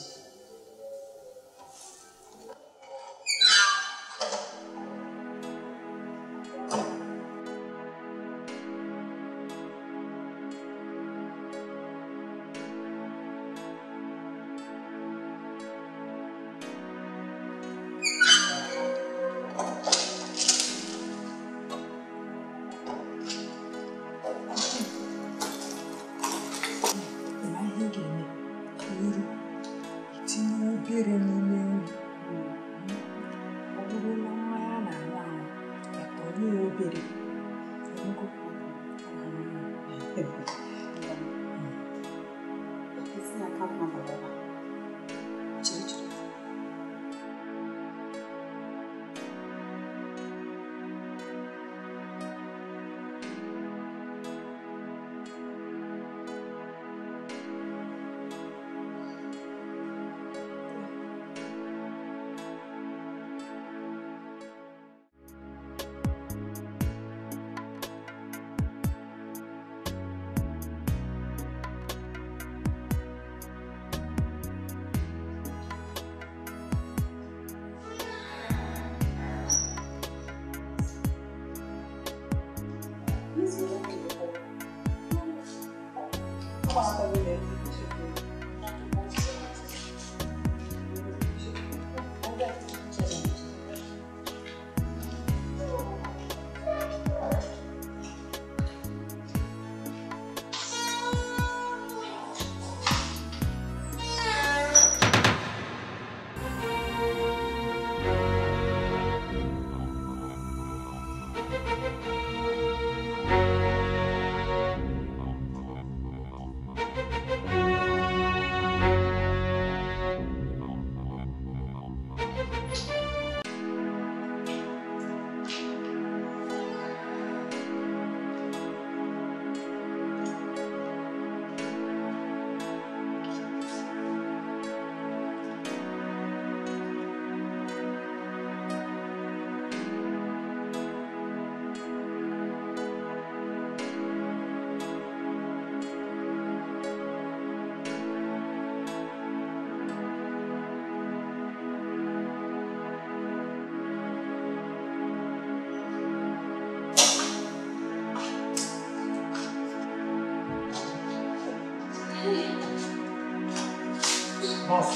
Nọọsụ.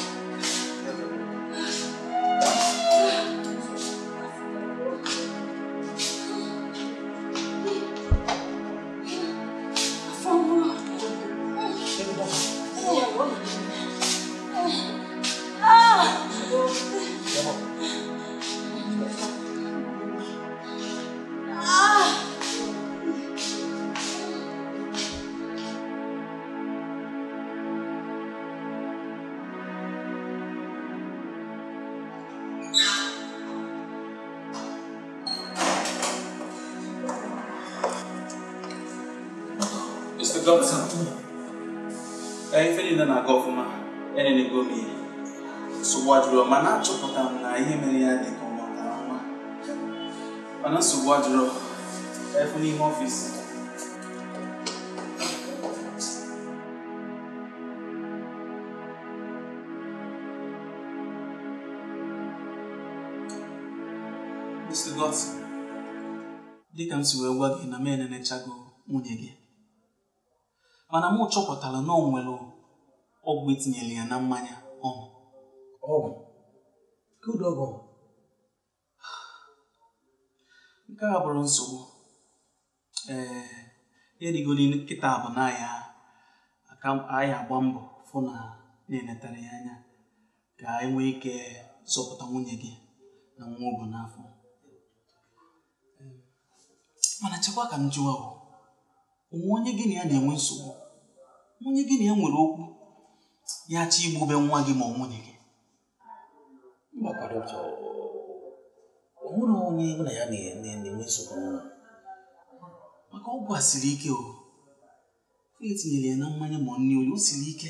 Mr. Godson, ife niile na-aga ọfụma enenego m ihe nsogbu adịrọ mana achọpụtara m na ihe mere ya dị ka ọ mụtara nwa mana nsogbu adịrọ efu n'ime ọfịs. Mr. Godson, dịka m si wee gwa gị na m enenechago nwunye gị mana m chọpụtara na o nwere ọgwụ etinyere ya na mmanya ọṅụ. Ọgwụ? Kedu ọgwụ? Nke a bụrụ nsogbu. Ee, ihe dịgodi nkịta bụ na ya anyị agba mbọ fụ na na-enetara ya anya ka e nwee ike zọpụta nwunye gị na nwa o bu n'afọ. Mana chekwa ka m jụọ, onwe onye gị na ya na-enwe nsogbu, onye gị na ya nwere okwu ya achọ igbube nwa gị ma ọ nwunye gị? Mba dọkịta, o nwere onye mụ na ya na-enwe nsogbu n'ụlọ. Maka ọgwụ a siri ike o, etinyere ya na mmanya ma nri oyi, o siri ike.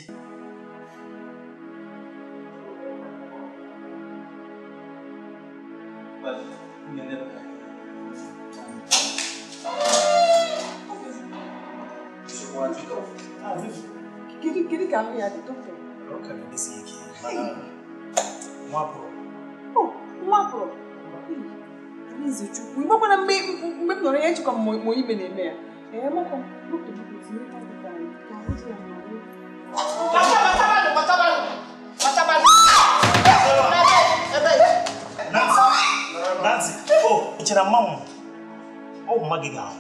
Kedu ka ahụ ya dị, dọkịta? Ọ ka na-emesi ike, mana nwa pụrụ. Oh, nwa pụrụ. Nze Chukwu, ị makwana mgbe m nọrọ ya echekwa m ma ime na-eme ya. Ee, makwa m, dọkịta biko tinye ka ahụ dị ya n'ahụ. Nancy, oh, ị chere mma m? Ọ bụ mma gị ga-ahụ.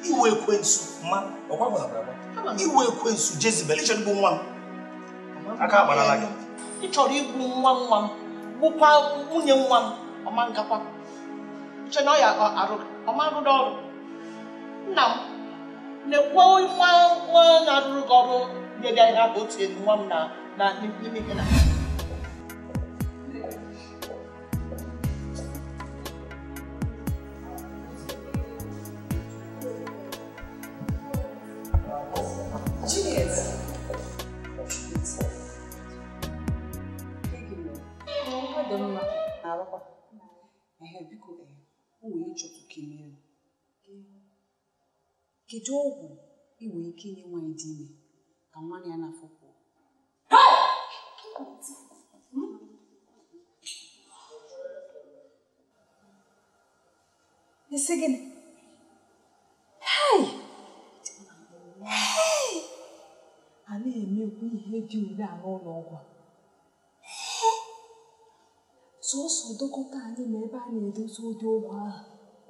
Iwe ekwensu, mma, ọkwa gwara agwa. Iwe ekwensu, Jezebel, ị chọrọ igbu nwa m. Aka akparala gị. Ị chọrọ igbu nwa nwa m, gbukwa nwunye nwa m, ọma ngakwa. Iche na ọ ya arụ, ọma rụrụ ọrụ. Nna m, na-ekwe nwa nwa na-arụrụ gị ọrụ nyere ya ihe aka o tinyere nwa m na n'ime ihe na. Juliet. Biko, o nwere ịchọtụ ka emere. Kedu ọgwụ ị nwere ike inye nwaanyị dị ime ka nwa ya n'afọ pụọ? Isi gịnị? Hey! Hey! A na-emekwa ihe dị ule a n'ụlọ ọgwụ a. Sọsọ dọkịta anyị ma ebe a na-edozi ụdị ọgwụ ahụ,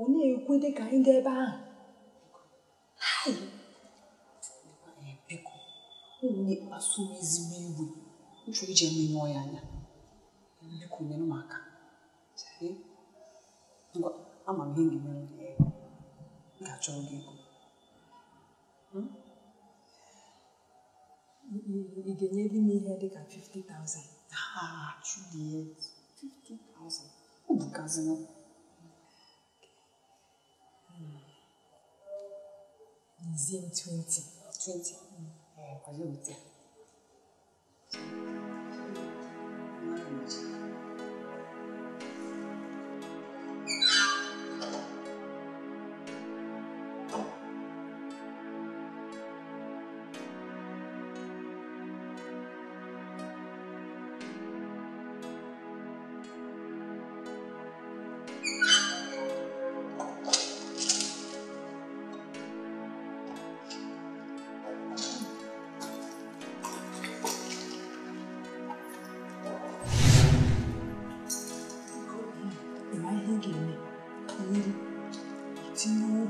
ọ na-ekwe dị ka anyị gaa ebe ahụ. Hai! Biko, o nwere kpasu m ezigbo iwe. M chọrọ iji emenyụọ ya anya. Biko, nyere m aka. Ngwa, ama m ihe m ga-emere gị. M ga-achọrọ gị ego. Ị ga-enyeli m ihe dị ka 50,000. Ah, Juliet. 50,000. Ọ bụkazịnụ. Nyezie m 20. 20? Ee, kwazie weta ya.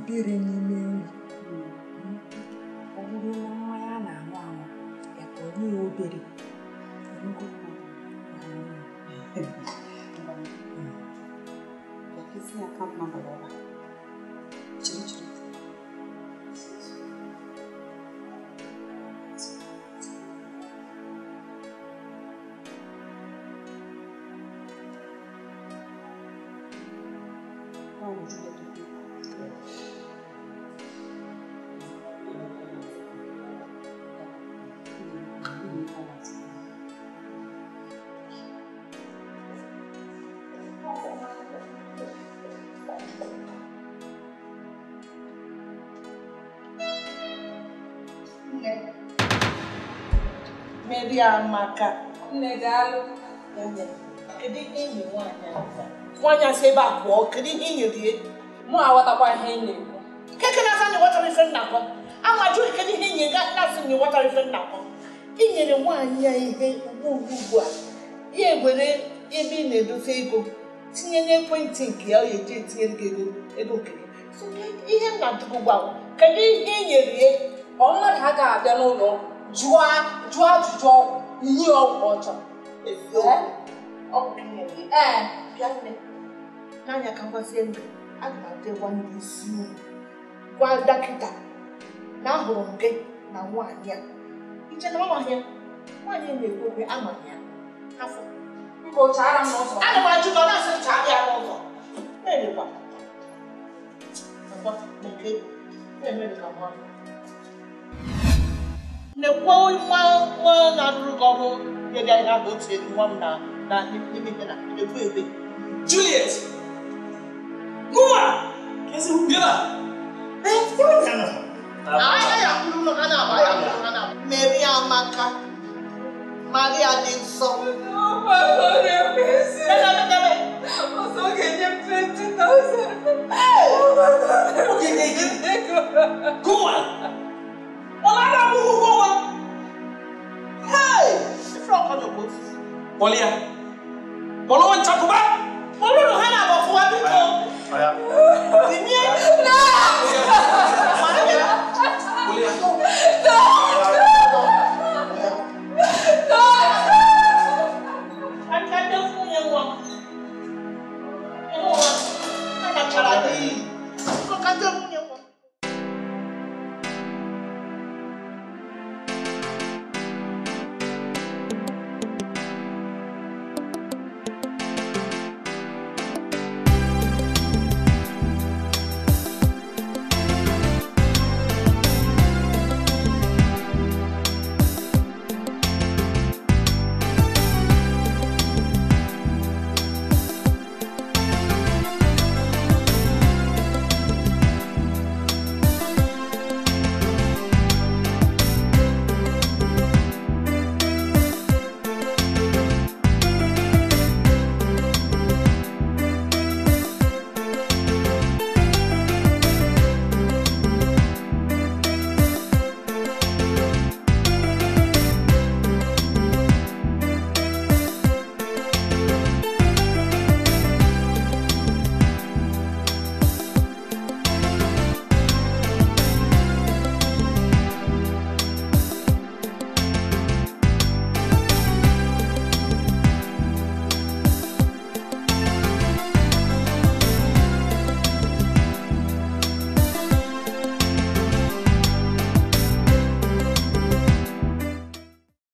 obere n'ime nri. Ọ bụrụ na mmanya a na-aṅụ aṅụ, ekonye ya obere. Mary Amaka. Nne daalụ. Kedu ihe enyi nwaanyị a? Nwaanyị a si ebe a pụọ, kedu ihe i nyere ya? Mụ aghọtakwa ihe ị na-ekwu. Keke na-asa na ịghọtara ife m na-akọ. Ama jụ kedu ihe i nyere na-asị na ịghọtara ife m na-akọ. I nyere nwaanyị a ihe ugbu a. Ya ewere ebe ị na-edote ego tinye n'ekwentị nke ya, ọ ga-eji etinyere gị ego nke gị. So ihe m na-ajụ gị ugbu a, kedu ihe i nyere ya? Ọ mmadụ ha ga-abịa n'ụlọ ọgwụ jụọ ajụjụ ọgwụ inye ọgwụ ọ chọrọ. Ọgwụ ka i nyere ya? Ee. Bịa nne, n'anya ka m gwazie ndụ, aga m abịa gwa ndị isi unu, gwa dọkịta na ahụrụ m gị na nwaanyị a. Iche na ọmaghị ya, nwaanyị a na-ekwu okwu amaghị ya. Afọ. Biko chaara m n'ụzọ. Ana m ajụ gị, ọ na-asị chaa ya n'ụzọ. Na-elekwa. Nekwa nwa nwa na-arụrụ gị ọrụ nyere ya ahụ otu elu nwa m na n'ime ihe na ekwu ebe. Juliet! Gụwa! Bịa! Mary Amaka, Maria dị nsọ. Ọsọ ga-enye m 20,000. Gụwa! Ọ na-akwụ ụgwọ ọnwa? Hey! Ife ọkọdọ bụ osisi. Kpọlụ ya. Kpọlụ nwa nchapụba! Kpọlụnụ ha na-agba fụwa biko. Tinye. Aka ndị nwunye nwa m. Ịhụ ha, ha nachara n'iyi. Ka ndị nwunye